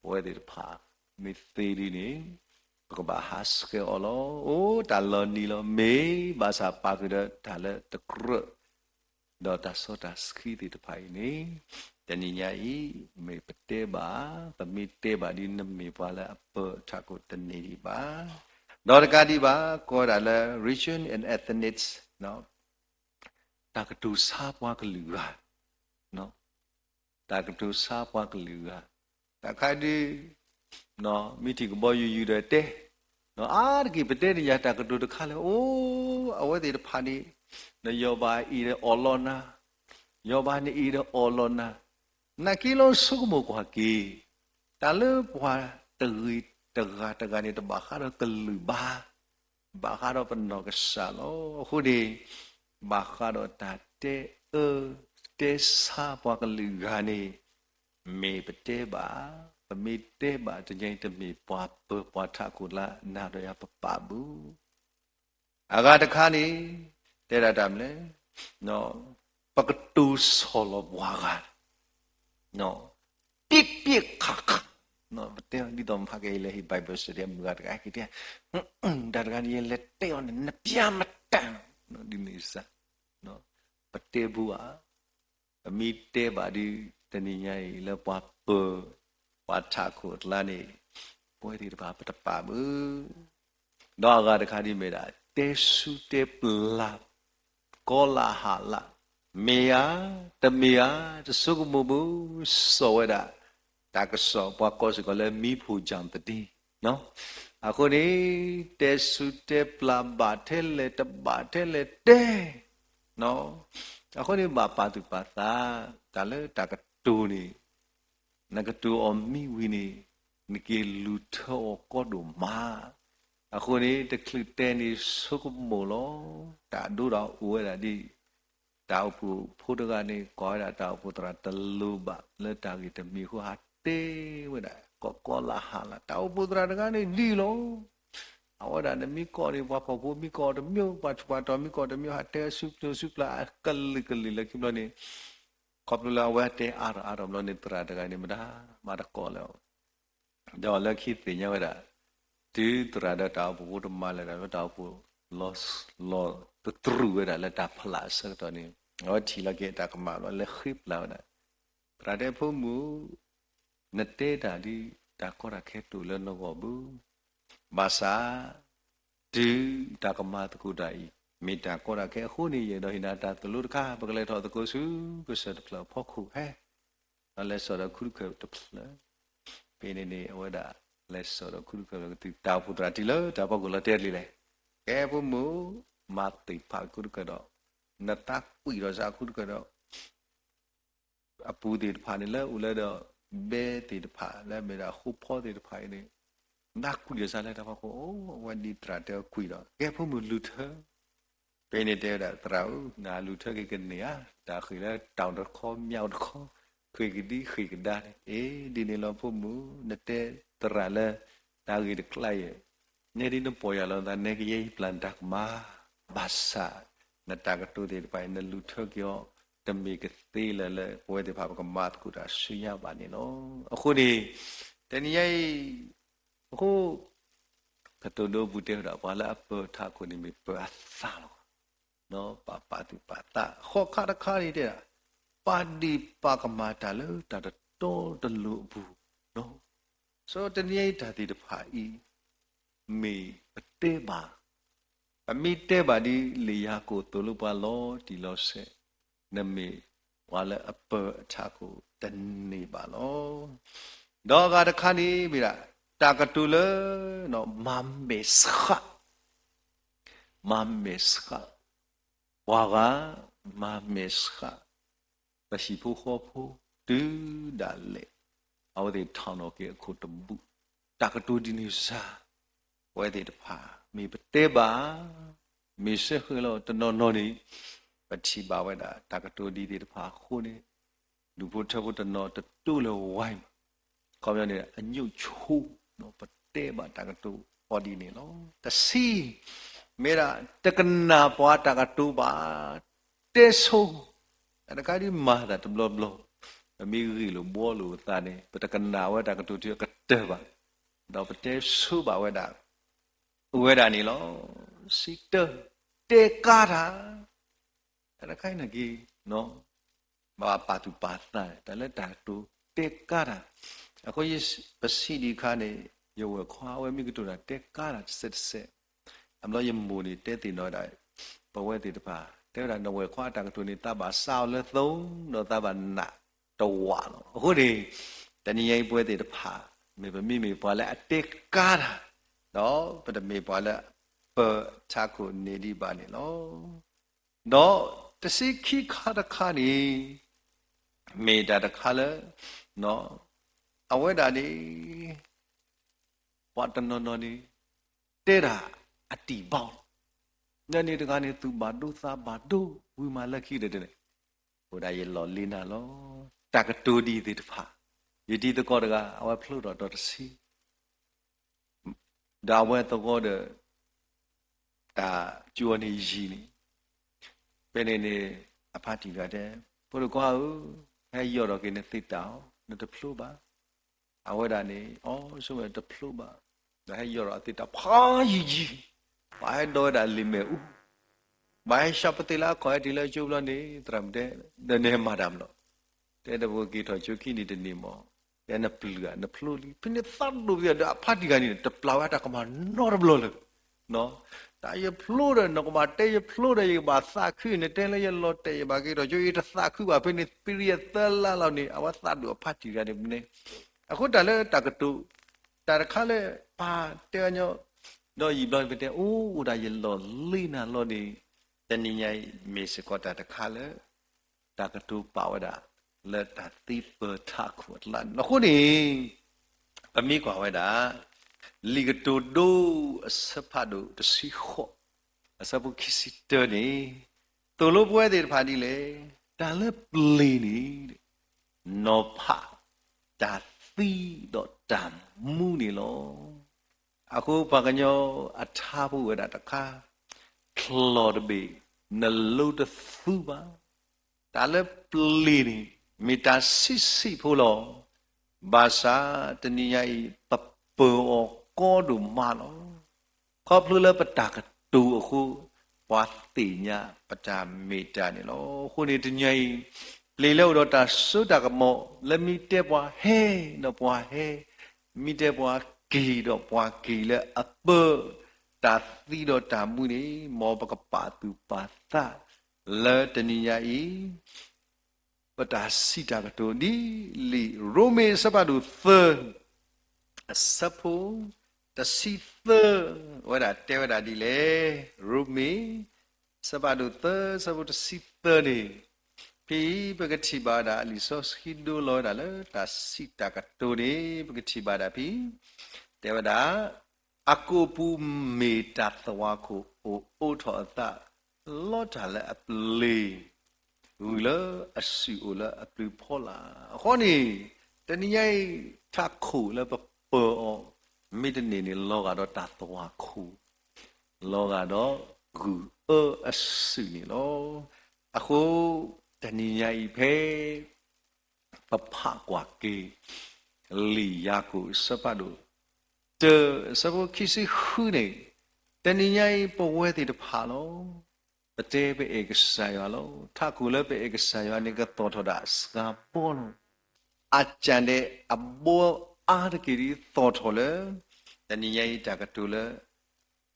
ပဝဲသ့ၣ်တဖၣ် မ့ၢ်သ့ဒ်န့ၣ် ပကဘၣ်ဟးဆှဲးအီၤလီၤ. အိၣ်တၢ်လီၤနံၤလီၤ မ့ၢ်ဘၣ်ဆၣ်ပာ်ဃုာ်ဒီးတၢ်လၢတကြၢး ဒီးတၢ်စီတၢ်ဆှံသ့ၣ်တဖၣ်အံၤန့ၣ်, တနံၤညါအံၤ မ့ၢ်ပတဲဘၣ်, ပမ့ၢ်တဲဘၣ်ဒ်နမ့ၢ်ပှၤလၢအပၢၤထးခိၣ်တန့ၢ်ဒံးဘၣ်, ဒီးတကးဒံးဘၣ် ကိးဝဲဒၣ်လၢ region and ethnics, တၢ်ကတိၤဆါပှၤကလုာ်ဂၤ, တၢ်ကတိၤဆါပှၤကလုာ်ဂၤ, တၢ်ခါဒ် မ့ၢ်ထံၣ်ကဘီယူၤယူၤဒီးတဲ, အါတက့ၢ်ပတဲန့ၣ်ယၤတၢ်ကတိၤတခါလၢ အိၣ် အဝဲသ့ၣ်တဖၣ်န့ၣ်, နယီၤဘၣ်အံၤဒီးအီၣ်လီၤနၤ, ယီၤဘၣ်နအံၤဒီးအီၣ်လီၤနၤ, နာ်က့လီၤဆိကမိၣ်ကွၢ်က့ၤ, တၢ်လၢပှၤတဂ့ၤတဂၤတဂၤန့ၣ် တဘၣ်ဃးဒီးကလုာ်ဘၣ်, ဘၣ်ဃးဒီးပနီၢ်ကစၢ်လီၤ. အဃိန့ၣ် ဘၣ်ဃးဒီးတၢ်တဲအၢ တဲဆါပှၤကလုာ်ဂၤန့ၣ်, မ့ၢ်ပတဲဘၣ်, ပမ့ၢ်တဲဘၣ်တညါအံၤ တမ့ၢ်ပှၤပၢၤပှၤထးခိၣ်လၢနၤဒီးယၤပပာ်ဘၣ်. အဂၤတခါန့ၣ် တဲဒၣ်တၢ်မနုၤလဲၣ်, ပကတိၤဆီၣ်လီၤပှၤဂၤ ပျ့ပျ့ခးခး, ပတဲဒ်သိးမဟါကလဲၤဟ့ၣ် Bible study မုၢ်ဂၤတဂၤက့ၤတဲ, တၢ်တဂၤန့ၣ် ယလဲၤတဲအီၤန့ၣ် နပျါမတၤ, ဒ်န့ၣ်စ့ၢ်, ပတဲဘူးဧါ, ပမ့ၢ်တဲဘၣ်ဒ်တနံၤညါအံၤ လၢပှၤပၢၤ ပှၤထးခိၣ်အကျါန့ၣ်, ပဝဲသ့ၣ်တဖၣ်ပတပာ်ဘၣ်. ဒီးအဂၤတခါဒ်မ့ၢ်ဒၣ် တဲဆူတဲပျၢ် ကီလဟလ, မ့ၢ်ဧါ, တမ့ၢ်ဧါ, တဆိကမိၣ်ဘၣ်, စိာ်ဝဲဒၣ် တၢ်ကစီၣ်ပှၤကိးစ့ၢ်ကီးလၢ မီးဖိုချောင်သတင်း, အဃိန့ၣ် တဲဆူတဲပျၢ် ဘၣ်ထဲလဲၣ်တဘၣ်ထဲလဲၣ်တဲ, အဃိန့ၣ်ဘၣ်ပာ်သူၣ်ပာ်သး, တၢ်လၢတၢ်ကတိၤန့ၣ် နကတိၤအီၤမံဝံၤန့ၣ် နက့ၤလူၤထၢအီၤကီဒိၣ်မး. အဃိန့ၣ် တချုးတဲန့ၣ်ဆိကမိၣ်လီၤ. တၢ်ဒိဒီးအိၣ်ဝဲဒၣ်ဒ် တၢ်အိၣ်ဖှိၣ်ဖိတဂၤန့ၣ် ကိးဝဲဒၣ်တၢ်အိၣ်ဖှိၣ်သရၣ်တလိၤဘၣ်လၢတၢ်ဂ့ၢ်တမံၤအဃိ ဟးတဲဝဲဒၣ် ကီကီလၢဟးလီၤ တၢ်အိၣ်ဖှိၣ်သရၣ်တဂၤန့ၣ်ဒ်လီၤ. အဝဲဒၣ်နမ့ၢ်ကိးန့ၣ် ပှၤဖှီၣ်ဖိမ့ၢ်ကိးတမံၤ ပှၤထူးပှၤတီၤမ့ၢ်ကိးတမံၤ ဟးတဲဆူၣ်ဆူၣ်ပျၢ် ကလုာ်ကလုာ်လၢခံဘျီန့ၣ် ခီဖျိလၢအဝဲတဲအါထီၣ်အါထီၣ်ဘျီန့ၣ် သရၣ်တဂၤန့ၣ် မတၤမၤတကိးလၢၤ ဒီးလၢခံသ့ၣ်ညါဝဲဒၣ် တုၤသရၣ်ဒီးတၢ်အိၣ်ဖှိၣ်ဖိတမၤလၢၤဒီး လၢတၢ်အိၣ်ဖှိၣ် လီၤတတြူာ်ဝဲဒၣ်လၢတၢ်ဖးလၢ်အဆၢကတီၢ်န့ၣ် အဝဲထံၣ်လီၤက့ၤတၢ်ကမၣ်ဘျီ လဲၤဃ့ပျၢ်ဝဲဒၣ် သရၣ်တဲ ဖိမုၣ်, နတဲတၢ်ဒ် တၢ်ကီတၢ်ခဲတအိၣ်လၢနဂီၢ်ဘၣ်. ဘၣ်ဆၣ် တုၤတၢ်ကမၤသကိးတၢ်အံၤ မ့ၢ်တၢ်ကီတၢ်ခဲအဃိန့ၣ် ယအဲၣ်ဒိးဟ့ၣ်နၤတၢ်သိၣ်လိတခါ ပကလဲၤထီၣ်သကိးဆူကစၢၢ်တဖျၢၣ်အဖီခိၣ်ဖဲ ဒီးလဲၤစိာ်ဒီးခူတခၢၣ်တဖျၢၣ်, ဖဲန့ၣ်န့ၣ် အဝဲဒၣ်လဲၤစိာ်ဒီးခူတခၢၣ် ကတုၤတၢ်အိၣ်ဖှိၣ်သရၣ်ထံၣ်လၢတၢ်ဖီခိၣ်လီၤတဲာ်လံလဲၣ်, ကဲ ဖိမုၣ်, မၤသ့ၣ်ဖးခူတခၢၣ်ဒီး နသးကွံာ်ဒီးစးခူတခၢၣ်ဒီး အပူၤသ့ၣ်တဖၣ်န့ၣ် လၢအိၣ်လၢဒီး ဘဲသ့ၣ်တဖၣ် လၢအမ့ၢ်ဒၣ်ဃိဖီသ့ၣ်တဖၣ်အံၤန့ၣ် နကွံာ်ဒီးစးလၢတၢ်ဖီခိၣ်, အိၣ်ဝဲဒ်သရၣ်တဲအီၤကွံာ်ဒီး ကဲ ဖိမုၣ် လူၤထၢ ဖဲန့ၣ်တဲဝဲဒၣ် သရၣ်ဧၢ, နလူၤထၢက့ၤကန့ၢ်ဧါ, တၢ်ဃ့ၢ်လၢတၢ်အိၣ်တခီ မၠၣ်အိၣ်တခီ, ဃ့ၢ်ကဒံဃ့ၢ်ကဒါန့ၣ်, အ့ ဒ်န့ၣ်လီၤ ဖိမုၣ်, နတဲသရၣ်လၢ တၢ်ဂ့ၢ်တကျါအံၤ, နဲဒ်နပီၢ်ယၢ်လီၤသး နဲကယဲၢ်ယပျၢ်နတၢ်ကမၣ်, ဘၣ်ဆၣ် နတၢ်ကတိၤသ့ၣ်တဖၣ်အံၤ နလူၤထၢက့ၤအီၤ တမ့ၢ်ကသ့လၢၤလၢ ပဝဲသ့ၣ်တဖၣ်ပကမၤသကိးတၢ်ဆူညါဘၣ်န့ၣ်လီၤ. အဃိန့ၣ် တနံၤညါအံၤ အဃိ ကတိၤဒိပူၤတဲဝဲဒၣ် ပှၤလၢအပၢၤထးခိၣ်န့ၣ်မ့ၢ်ပၢၤအသးလီၤ. ပပာ်သူၣ်ပာ်သး ဃိးခါတခါန့ၣ်တဲဒၣ် ပာ်ဒ့ၣ်ပာ်ကမၣ်တၢ်လၢတၢ်တတီတလိၤအပူၤ, စီၤတနံၤညါအံၤတၢ်သ့ၣ်တဖၣ်အံၤ မ့ၢ်ပတဲဘၣ်, ပမ့ၢ်တဲဘၣ်ဒ်လံာ်ယၤကိာ်သိၣ်လိပှၤလီၤတံၢ်လီၤဆဲး, နမ့ၢ်ပှၤလၢအပၢၤအထးခိၣ်တန့ၢ်ဘၣ်လီၤ. ဒီးအဂၤတခါန့ၣ်မ့ၢ်ဒၣ် တၢ်ကတိၤလၢ မၤမဲာ်ဆှး မၤမဲာ်ဆှး, ပှၤဂၤ မၤမဲာ်ဆှး ပဟံၣ်ဖိဃီဖိ တုၤဒၣ်လဲာ် အဝဲသ့ၣ်ထီၣ်နီၣ်က့ၤအခိၣ်တဘူၣ်, တၢ်ကတိၤဒ်န့ၣ်စ့ၢ် ပဝဲသ့ၣ်တဖၣ် မ့ၢ်ပတဲဘၣ်, မ့ၢ်စ့ၢ်ဃဲလီၤတနီၤနီၤန့ၣ် ပထံၣ်ဘၣ်ဝဲဒၣ် တၢ်ကတိၤဒ်သ့ၣ်တဖၣ်အဃိန့ၣ် ဒူၣ်ဖိထၢဖိတနီၤတတိလၢၤဝဲမး, ခီပညီန့ၣ် အညိၣ်ဆိ, ပတဲဘၣ်တၢ်ကတိၤအီၤဒ်န့ၣ်လီၤ. တဆံ, မ့ၢ်ဒၣ် တကနၣ်ပှၤတၢ်ကတိၤဘၣ်, တဲဆိ, တၢ်တခါဒ်မၤသးတဘျီဘျီ, ပမ့ၢ်ဂ့ၢ်လိာ်ဘှီလိာ်အသးန့ၣ် ပတကနၣ်ဝဲတၢ်ကတိၤထံအကတၢၢ်ဘၣ်, ဒီးပတဲဆိဘၣ်ဝဲဒၣ် အိၣ်ဝဲဒၣ်န့ၣ်လီၤ. စံးတၢ, တဲကါတၢ်, တၢ်တခါအံၤန့ၣ်က့ၤ ဘၣ်ပာ်သူၣ်ပာ်သး တၢ်လၢတၢ်ကတိၤတဲကါတၢ်, အဃိ ပစံးဒံးအခါန့ၣ် ယဝဲၢ်ခွါအဝဲမ့ၢ်ကတိၤတၢ်တဲကါတၢ်တစဲးတစဲး, အဘျီယမိၢ်န့ၣ်တဲသ့ၣ်နီၣ်ဝဲဒၣ် ပဝဲသ့ၣ်တဖၣ် တဲဝဲဒၣ် နဝဲၢ်ခွါအတၢ်ကတိၤန့ၣ် သးဘၣ်စးအီၤလၢသိ, ဒီးသးဘၣ်နာ်တဝးလီၤ. အဃိန့ၣ် တနံၤညါအံၤပဝဲသ့ၣ်တဖၣ် မ့ၢ်ပမ့မ့ၢ်ပှၤလၢအတဲကါတၢ်, ဒီးပတမ့ၢ်ပှၤလၢအပၢၤထးခိၣ်န့ၣ်ဒံးဘၣ်န့ၣ်လီၤ. ဒီးတဆံခံခါတခါန့ၣ် မ့ၢ်တၢ်တခါလၢ အဝဲဒၣ်န့ၣ် ပှၤတနီၤနီၤန့ၣ် တဲဒၣ်အတံၢ်ဘီလီၤ. ညါန့ၣ်တဂၤန့ၣ် သူၣ်ဘၣ်ဒိသးဘၣ်ဒိ ဝံၤမးလၢခံကတၢၢ်န့ၣ် အိၣ်ဒၣ်ယလီၢ်လံနၤလီၤ. တၢ်ကတိၤဒ်သ့ၣ်တဖၣ် ယတံၤသကိးတဂၤ အဝဲဖျိထီၣ်ဒီးတဆံ ဒီးအဝဲသကိးဒီး တၢ်ကၠိအီၤန့ၣ်ယံာ်န့ၣ်, ဖဲန့ၣ်န့ၣ် အဖါတံၢ်တဂၤတဲ, ဖိဒိၣ်ခွါဧၢ, ဟဲယီၢ်ထီၣ်က့ၤနသ့ၣ်တၢ်အီၤ, နတဖျိဘၣ်. အဝဲဒၣ်န့ၣ် အီ ဆိကမိၣ်တဖျိဘၣ်, ဒီးဟဲယီၢ်ထီၣ်အသ့ၣ်တၢ်ဖးယံာ်ယံာ်, ဘၣ်ဟဲဒိးဝဲဒၣ်လံာ်မဲာ်အူ ဘၣ်ဟဲဆှးပသ့ၣ်လၢအခီၣ်ဟဲတုၤလၢကၠိဘျီန့ၣ် သရၣ်မုၣ်တဲ, ဒီးနဟဲမၤတၢ်မနုၤလဲၣ်. တဲဒီးပကက့ၤထီၣ်ကၠိခံနံၤတနံၤမး, တဲနပျုၢ်ဧါ နဖျိလံ. ဖဲန့ၣ်သးဒိၣ်ပယီၤဒီးအဖါတံၢ်တဂၤန့ၣ် တပျၢ်ဝဲတၢ်ကမၣ်နီတဘျီလၢၤ. တၢ်ယဖျိဒီး နကဘၣ်တဲယဖျိဒီး ယကဘၣ်သးခု, နတဲလၢယလီၤတဲာ် ယဘၣ်က့ၤထီၣ်ကၠိ ယတသးခုဘၣ်. ဖဲန့ၣ် ပီၢ်ယဲၢ်သၢလါလီၤန့ၣ် အဝဲသးဒိၣ်အဖါတံၢ်တဂၤန့ၣ်မ့ၢ်န့ၣ်, အဃိတၢ်လၢတၢ်ကတိၤ တၢ်တခါလၢပၢ်တဲအီၤညီ ဒီးယံာ်ဘျီန့ၣ် ပတဲ အိၣ် အိၣ်ဒၣ်ယလီၢ်လံနၤလီၤန့ၣ်, တနံၤညါအံၤ မ့ၢ်စ့ၢ်ကီးတၢ်တခါလၢ တၢ်ကတိၤပာ်ဝဲဒၣ် လၢတၢ်သံပၢၤထးခိၣ်အကျါန့ၣ်လီၤ. အဃိန့ၣ် ပမ့ၢ်ကွၢ်ဝဲဒၣ် လံာ်ကတိၤဒိ အဆၢဖးဒိၣ်တဆံဃိး အဆၢဖိခံဆံတၢန့ၣ် သိၣ်လိပဝဲသ့ၣ်တဖၣ်ဒ်လဲၣ်, တၢ်လၢပျ့ၤန့ၣ် နီၤဖး တၢ်သံဒီးတၢ်မူန့ၣ်လီၤ. အဃိပှၤကညီအထါဖိဝဲဒၣ်တခါ, ချီၣ်တဘ့ၣ် နလိတသူဘၣ်. တၢ်လၢပျ့ၤန့ၣ် မ့ၢ်တၢ်ဆံးဆံးဖိလီၤ. ဘၣ်ဆၣ်တနံၤညါအံၤ ပပၢၤအီၤကီဒိၣ်မးလီၤ. ခီဖျိလၢပတၢ်ကတိၤအဃိ ပှၤသ့ၣ်ညါပတၢ်မ့ၢ်တၢ်န့ၣ်လီၤ. အဃိန့ၣ်တနံၤညါအံၤ ပျ့ၤလၢအိၣ်ဒီးတၢ်စိတၢ်ကမီၤ လၢမ့ၢ်တဲပှၤဟဲဒီးပှၤဟဲ, မ့ၢ်တဲပှၤက့ၤဒီးပှၤက့ၤလၢအပၢၤ တၢ်သံဒီးတၢ်မူန့ၣ် မ်ပကပာ်သူၣ်ပာ်သး လၢတနံၤညါအံၤ ပတၢ်စံးတၢ်ကတိၤဒ်လံာ်ရိမ့ၤအဆၢဖးဒိၣ်သၢ အဆၢဖိတဆံသၢ ဝဲဒၣ်တဲဝဲဒၣ်ဒ်လဲၣ်. ရိမ့ၤ အဆၢဖးဒိၣ်သၢ အဆၢဖိတဆံသၢန့ၣ် ဖဲအံၤပကထံၣ်ဘၣ်ဝဲဒၣ် လံာ်စီဆှံဒိလီၤဝဲဒၣ်လၢတၢ်စံးတၢ်ကတိၤန့ၣ် ပကထံၣ်ဘၣ်ဒၣ်ဖဲ တဲဝဲဒၣ် အကိာ်ပူၤမ့ၢ်တၢ်သဝၤခိၣ် အိၣ်အိးထီၣ်အသး လီတၢ်လၢအပျ့ၤ ဂုၢ်လၢအစုၣ်အိၣ်လၢအပျုၤဖီလာ်. အဃိန့ၣ် တနံၤညါအံၤ ထးခိၣ်လၢပပၢၤအီၤ မ့ၢ်တန့ၢ်န့ၣ် လီၤဂာ်ဒီးတၢ်သဝၤခိၣ် လီၤဂာ်ဒီးဂုၢ်အၢအစုၣ်န့ၣ်လီၤ. အဃိ တနံၤညါအံၤဖဲ ပဖးကွၢ်က့ၤ လံာ်ယၤကိာ်အဆၢဖးဒိၣ် တၢ အဆၢဖိခံဆံဃုန့ၣ် တနံၤညါအံၤပဝဲသ့ၣ်တဖၣ်လီၤ. ပတဲပအဲၣ်ကစၢ်ယွၤလီၤ. ထးခိၣ်လၢပအဲၣ်ကစၢ်ယွၤန့ၣ် ကသီၣ်ထီၣ်ဒၣ်စှၤဘီလီၤ. အကၢ်ဒဲးအဘီအါတက့ၢ်ဒ်သီၣ်ထီၣ်လၢ တနံၤညါအံၤတၢ်ကတိၤလၢ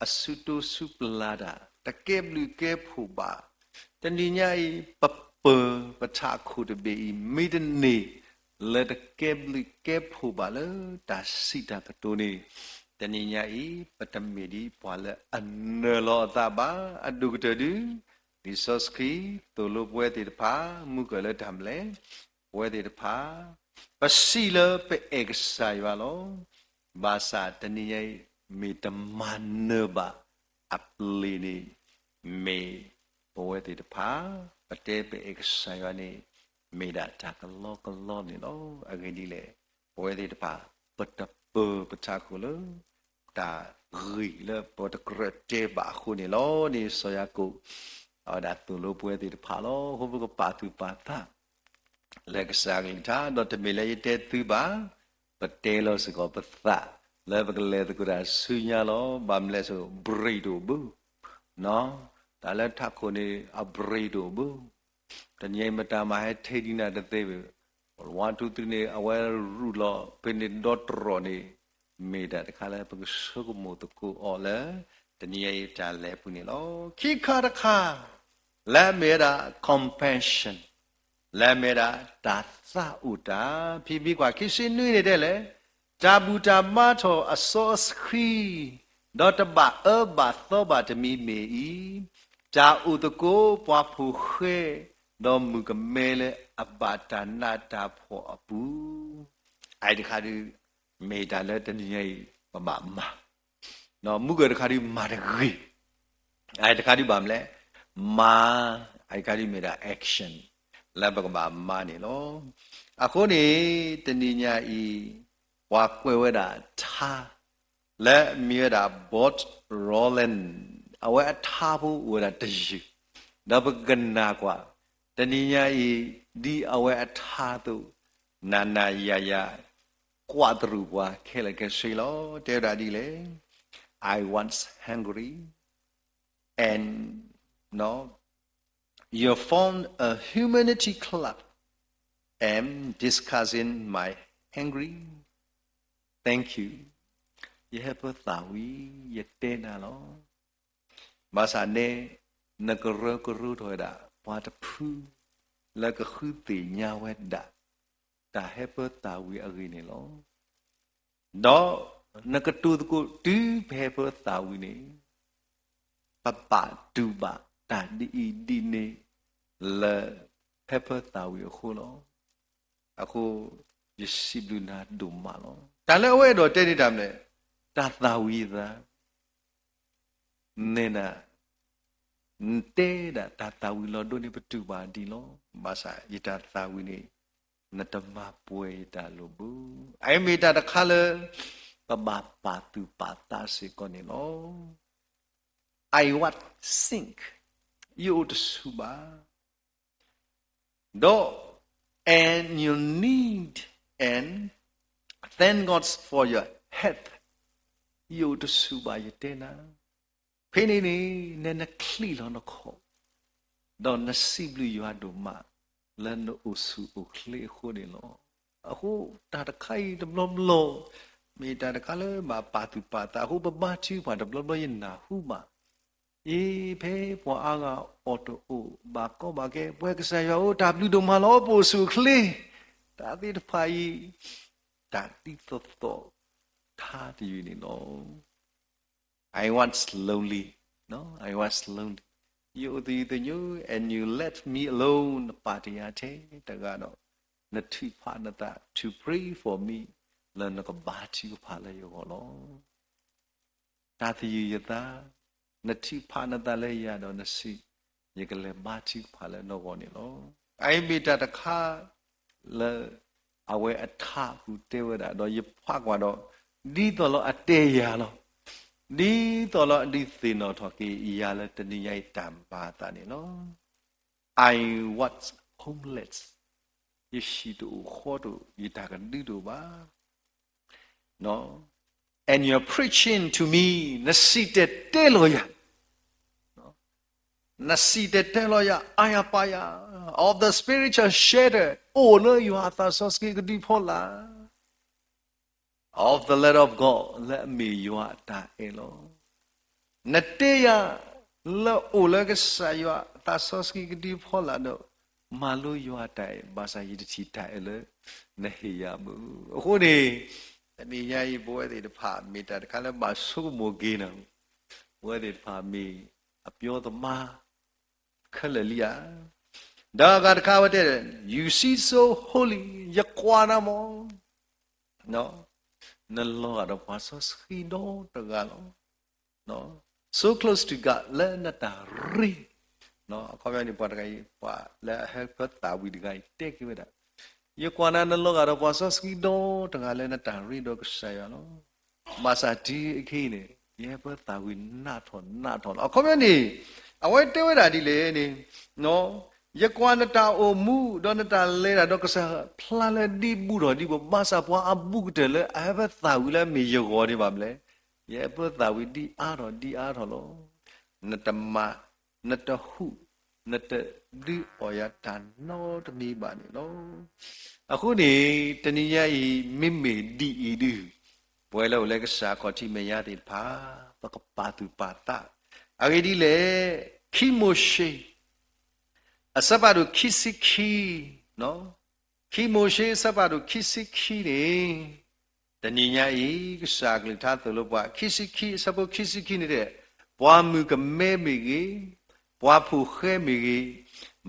အစုတိစုပျၢ်တၢ် တကဲဘျုးကဲဖှိၣ်ဘၣ်. တနံၤညါအံၤ ပပၢၤပထးခိၣ်တဘ့ၣ်အံၤ မ့ၢ်တန့ၢ် လၢတကဲဘျုးကဲဖှိၣ်ဘၣ်လၢတၢ်စံးတၢ်ကတိၤန့ၣ် တနံၤညါအံၤ ပတမ့ၢ်ဒ်ပှၤလၢအနၢၤလီၤအသးဘၣ်. အဒိၣ်ကတၢၢ်ဒု လံာ်စီဆှံသိၣ်လိပဝဲသ့ၣ်တဖၣ် မုၢ်ကၢၢ်လၢတၢ်မနုၤလဲၣ်, ပဝဲသ့ၣ်တဖၣ် ပစံးလၢပအဲၣ်ကစၢ်ယွၤလီၤ. ဘၣ်ဆၣ်တနံၤညါအံၤ မ့ၢ်တမၤနၢၤဘၣ်အပျ့ၤန့ၣ် မ့ၢ်ပဝဲသ့ၣ်တဖၣ် ပတဲပအဲၣ်ကစၢ်ယွၤန့ၣ် မ့ၢ်ဒၣ်တၢ်ကလီကလီန့ၣ်လီၤ. အဂ့ၢ်ဒ်လဲၣ်, ပဝဲသ့ၣ်တဖၣ် ပတပၢၤပထးခိၣ်လၢ တၢ်ဂ့ၢ်လၢပတကြၢးတဲဘၣ်အဃိန့ၣ်လီၤ. န့ၣ်စီၤယၤကိာ် အဝဲဒၣ်သိၣ်လိပဝဲသ့ၣ်တဖၣ်လီၤ. အဃိပကပာ်သူၣ်ပာ်သး လၢကစၢ်အကလုၢ်ကထါ ဒီးတမ့ၢ်လၢယတဲသုဘၣ်, ပတဲလီၤစ့ၢ်ကီးပသး လၢပကလဲၤသကိးတၢ်ဆူညါလီၤ. ဘၣ်မနုၤလဲၣ်ဆိ အဘြ့းတအိၣ်ဘၣ်, တၢ်လၢထးခိၣ်န့ၣ် အဘြ့းတအိၣ်ဘၣ်. တနံၤအံၤမတၤမၤဟဲထံဒံးနၤတသ့ဘၣ်. ဝါတူသ့န့ၣ် အဝဲရူၢ်လီၤဖဲန့ၣ်ဒီတြီၢ်န့ၣ် မ့ၢ်တၢ်တခါလၢပကဆိကမိၣ်သကိးအီၤလၢ တနံၤအံၤတၢ်လဲၤပူၤန့ၣ်လီၤ. ခံခါတခါ လၢအမ့ၢ်ဝဲဒၣ် compassion လၢအမ့ၢ်ဝဲဒၣ်တၢ်သးအိၣ်တၢ် ဖံမံကွၢ်ခံဆံနွံန့ၣ်တဲလဲၣ်, တၢ်ဘူၣ်တၢ်ဘါထီၣ်အစီအဆှံ ဒီးတဘၣ်အၢဘၣ်သီဘၣ်တမံၤမ့ၢ်အံၤ, တၢ်အိၣ်သကိးပှၤဖိၣ်ဃဲ ဒီးမုၣ်ကမဲလၢအဘၣ်တၢ်နးတၢ်ဖှီၣ်အပူၤ, အအံၤတခါဒု မ့ၢ်တၢ်လၢတနံၤညါအံၤ ပဘၣ်မၤ, မုၢ်ကၢၢ်တခါဒုမၤတဂ့ၤ, အအံၤတခါဒုဘၣ်မနုၤလဲၣ်, မၤ, အအံၤတခါဒုမ့ၢ်ဒၣ် action လၢပကဘၣ်မၤန့ၣ်လီၤ. အဃိန့ၣ် တနံၤညါအံၤ ပှၤကွဲးဝဲဒၣ်ထါ လၢအမ့ၢ်ဝဲဒၣ် Bob Roland အဝဲအထါဖိအိၣ်ဝဲဒၣ်တယုၢ်, ဒီးပကနၣ်ကွၢ် တနံၤညါအံၤ ဒ်အဝဲအထါအသိး နၤနၤယၤယၤ ကွၢ်တရူးပှၤခဲလၢာ်ခဲဆ့လီၤ. တဲဝဲဒၣ်ဒ်လဲၣ်, I once hungry and, you know, you found a humanity club and discussing my hungry. Thank you. ယဟၢဖၢသးဝံၤ ယတဲနၤလီၤ. ဘၣ်ဆၣ်နဲ နကရၢကရိထီၣ်ဝဲဒၣ် ပှၤတဖု လၢကဃုသ့ၣ်ညါဝဲဒၣ် တၢ်ဟၢဖၢသးဝံၤအဂ့ၢ်န့ၣ်လီၤ. ဒီးနကတိၤသကိးတုၤပဟၢဖၢသးဝံၤန့ၣ် ပဘၣ်တူၢ်ဘၣ်တၢ်ဒ်အံၤဒ်န့ၣ် လၢဟၢဖၢသးဝံၤအဃိလီၤ. အဃိ ယစံးဘျုးနၤဒိၣ်မးလီၤ. တၢ်လၢအဝဲအဲၣ်ဒိးတဲန့ၣ်တၢ်မနုၤလဲၣ်, တၢ်သၣ်ဝံၤယသး, နဲဒၣ်, နတဲဒၣ်တၢ်သၣ်ဝံၤလီၤဒိန့ၣ် ပတူၢ်ဘၣ်ဒံးလီၤ. ဘၣ်ဆၣ်ယတၢ်သၣ်ဝံၤန့ၣ် နတမၤပှဲၤယတၢ်လိာ်ဘၣ်. အအံၤမ့ၢ်တၢ်တခါလၢ ပဘၣ်ပာ်သူၣ်ပာ်သးစ့ၢ်ကီးန့ၣ်လီၤ. I won't sink, ယအိၣ်တဆူၣ်ဘၣ်. ဒီး and you need and thank God for your health, ယအိၣ်တဆူၣ်ဘၣ် ယတဲနၤ. ဖဲန့ၣ်န့ၣ် နနချံးလီၤနခီၣ်, ဒီးနစံးဘျုးယွၤဒိၣ်မး လၢနအိၣ်ဆူၣ်အိၣ်ချ့အဃိန့ၣ်လီၤ. အဃိ တၢ်တခါအံၤတဘျီဘျီ မ့ၢ်တၢ်တခါလၢဘၣ်ပာ်သူၣ်ပာ်သးအဃိ ပဘါထုကဖၣ်တဘျီဘျီယနၢ်ဟူဘၣ် အ့ ဖဲပှၤအါဂၤအီၣ်တအိၣ် ဘၣ်ကီဘၣ်ခဲ ပဝဲကစၢ်ယွၤဧၢ တၢ်ဘျုးဒိၣ်မးလီၤ ပအိၣ်ဆူၣ်အိၣ်ချ့, တၢ်သ့ၣ်တဖၣ်အံၤ တၢ်ဒ်သိးသိးထါတယုၢ်န့ၣ်လီၤ. I was lonely, I was lonely, ယအိၣ်သယုၢ်သညိ and you left me alone, နပာ်တ့ၢ်ယၤထဲတဂၤဒီး နထုးဖးနသး to pray for me, လၢနကဘါထုကဖၣ်လၢယဂီၢ်လီၤ. တၢ်သယုၢ်ယသး, နထုးဖးနသးလၢယၤဒီးနစံး, ယကလဲၤဘါထုကဖၣ်လၢနဂီၢ်န့ၣ်လီၤ. အအံၤမ့ၢ်တၢ်တခါလၢ အဝဲအထါပူၤတဲဝဲဒၣ် ဒီးယဖးကွၢ်ဒီး ဒ်သိးလၢအတဲယၤလီၤ. ဒ်သိးလၢအဒုးသ့ၣ်နီၣ်ထီၣ်က့ၤယၤလၢတနံၤညါအံၤ တၢ်မၤအသးန့ၣ်လီၤ. I was homeless, ယဟံၣ်တအိၣ်ဃီတအိၣ် ယတၢ်ကဒုတအိၣ်ဘၣ်. And you're preaching to me, နစံၣ်တဲၤတဲလီၤယၤ, နစံၣ်တဲၤတဲလီၤယၤ အါယၤပာ်ယၤ of the spiritual shelter, အိၣ်လၢယွၤအသးစီဆှံကဒုဖီလာ် of the love of God, လၢအမ့ၢ်ယွၤအတၢ်အဲၣ်လီၤ. နတဲယၤ လၢအိၣ်လၢကစၢ်ယွၤအသးစီဆှံကဒုဖီလာ်ဒီး မၤလိယွၤအတၢ်အဲၣ် ဘၣ်ဆၣ်ယတထံၣ်တၢ်အဲၣ်လၢနဟ့ၣ်ယၤဘၣ်. အဃိန့ၣ် တနံၤညါအံၤ ပဝဲသ့ၣ်တဖၣ် မ့ၢ်တၢ်တခါလၢဘၣ်ဆိကမိၣ်က့ၤနၤ, ပဝဲသ့ၣ်တဖၣ်မ့ၢ်အပျီသမား ခဲလၢာ်လံဧါ. ဒီးအဂၤတခါဝဲတဲ You seem so holy, ယကွၢ်နၤမး နလီၤဂာ်ဒီးပှၤစီဆှံဒီတဂၤလီၤ. So close to God, လၢနတၢ်ရ့, အခီပညီန့ၣ် ပှၤတဂၤအံၤ ပှၤလၢအဟၢဖၢသးဝံၤတဂၤအံၤ တဲက့ၤဝဲဒၣ်, ယကွၢ်နၤ နလီၤဂာ်ဒီးပှၤစီဆှံဒီတဂၤလၢနတၢ်ရ့ဒီးကစၢ်ယွၤလီၤ. ဘၣ်ဆၣ်တုၤအခဲအံၤန့ၣ် ယဟၢဖၢသးဝံၤနးထီၣ်နးထီၣ်လီၤ. အခီပညီန့ၣ် အဝဲတဲဝဲဒၣ်ဒ်လဲၣ်န့ၣ် ယကွၢ်နတၢ်အိၣ်မူ ဒီးနတၢ်လဲၤတၢ်ဒီးကစၢ်ဖျါလၢဒ်ဘူးထီၣ်ဒ်ဘူး, ဘၣ်ဆၣ်ပှၤအဘူးကတၢၢ်လၢအဟၢဖၢသးဝံၤလၢအမ့ၢ်ယဂီၢ်န့ၣ်ဘၣ်မနုၤလဲၣ်, ယဟၢဖၢသးဝံၤဒ်အါထီၣ်ဒ်အါထီၣ်လီၤ. နတမၤ, နတဟူး, နတဒုးအီၣ်ယၤတၢ်နီတမံၤဘၣ်န့ၣ်လီၤ. အဃိန့ၣ် တနံၤညါအံၤ မ့မ့ၢ်ဒ်အံၤဒုး ပဝဲလၢအိၣ်လၢကစၢ်အခီၣ်ထံးမဲာ်ညါသ့ၣ်တဖၣ် ပကပာ်သူၣ်ပာ်သး, အဂ့ၢ်ဒ်လဲၣ်, ခံမိၤၡ့ အဆၢဖးဒိၣ်ခံဆံခံ, ခံမိၤၡ့အဆၢဖးဒိၣ်ခံဆံခံန့ၣ်, တနံၤညါအံၤ ကစၢ်အကလုၢ်ကထါသိၣ်လိပှၤ ခံဆံခံ အဆၢဖိခံဆံခံန့ၣ်တဲ, ပှၤမုၣ်ကမဲမ့ၢ်ဂ့ၤ, ပှၤဖိၣ်ဃဲမ့ၢ်ဂ့ၤ,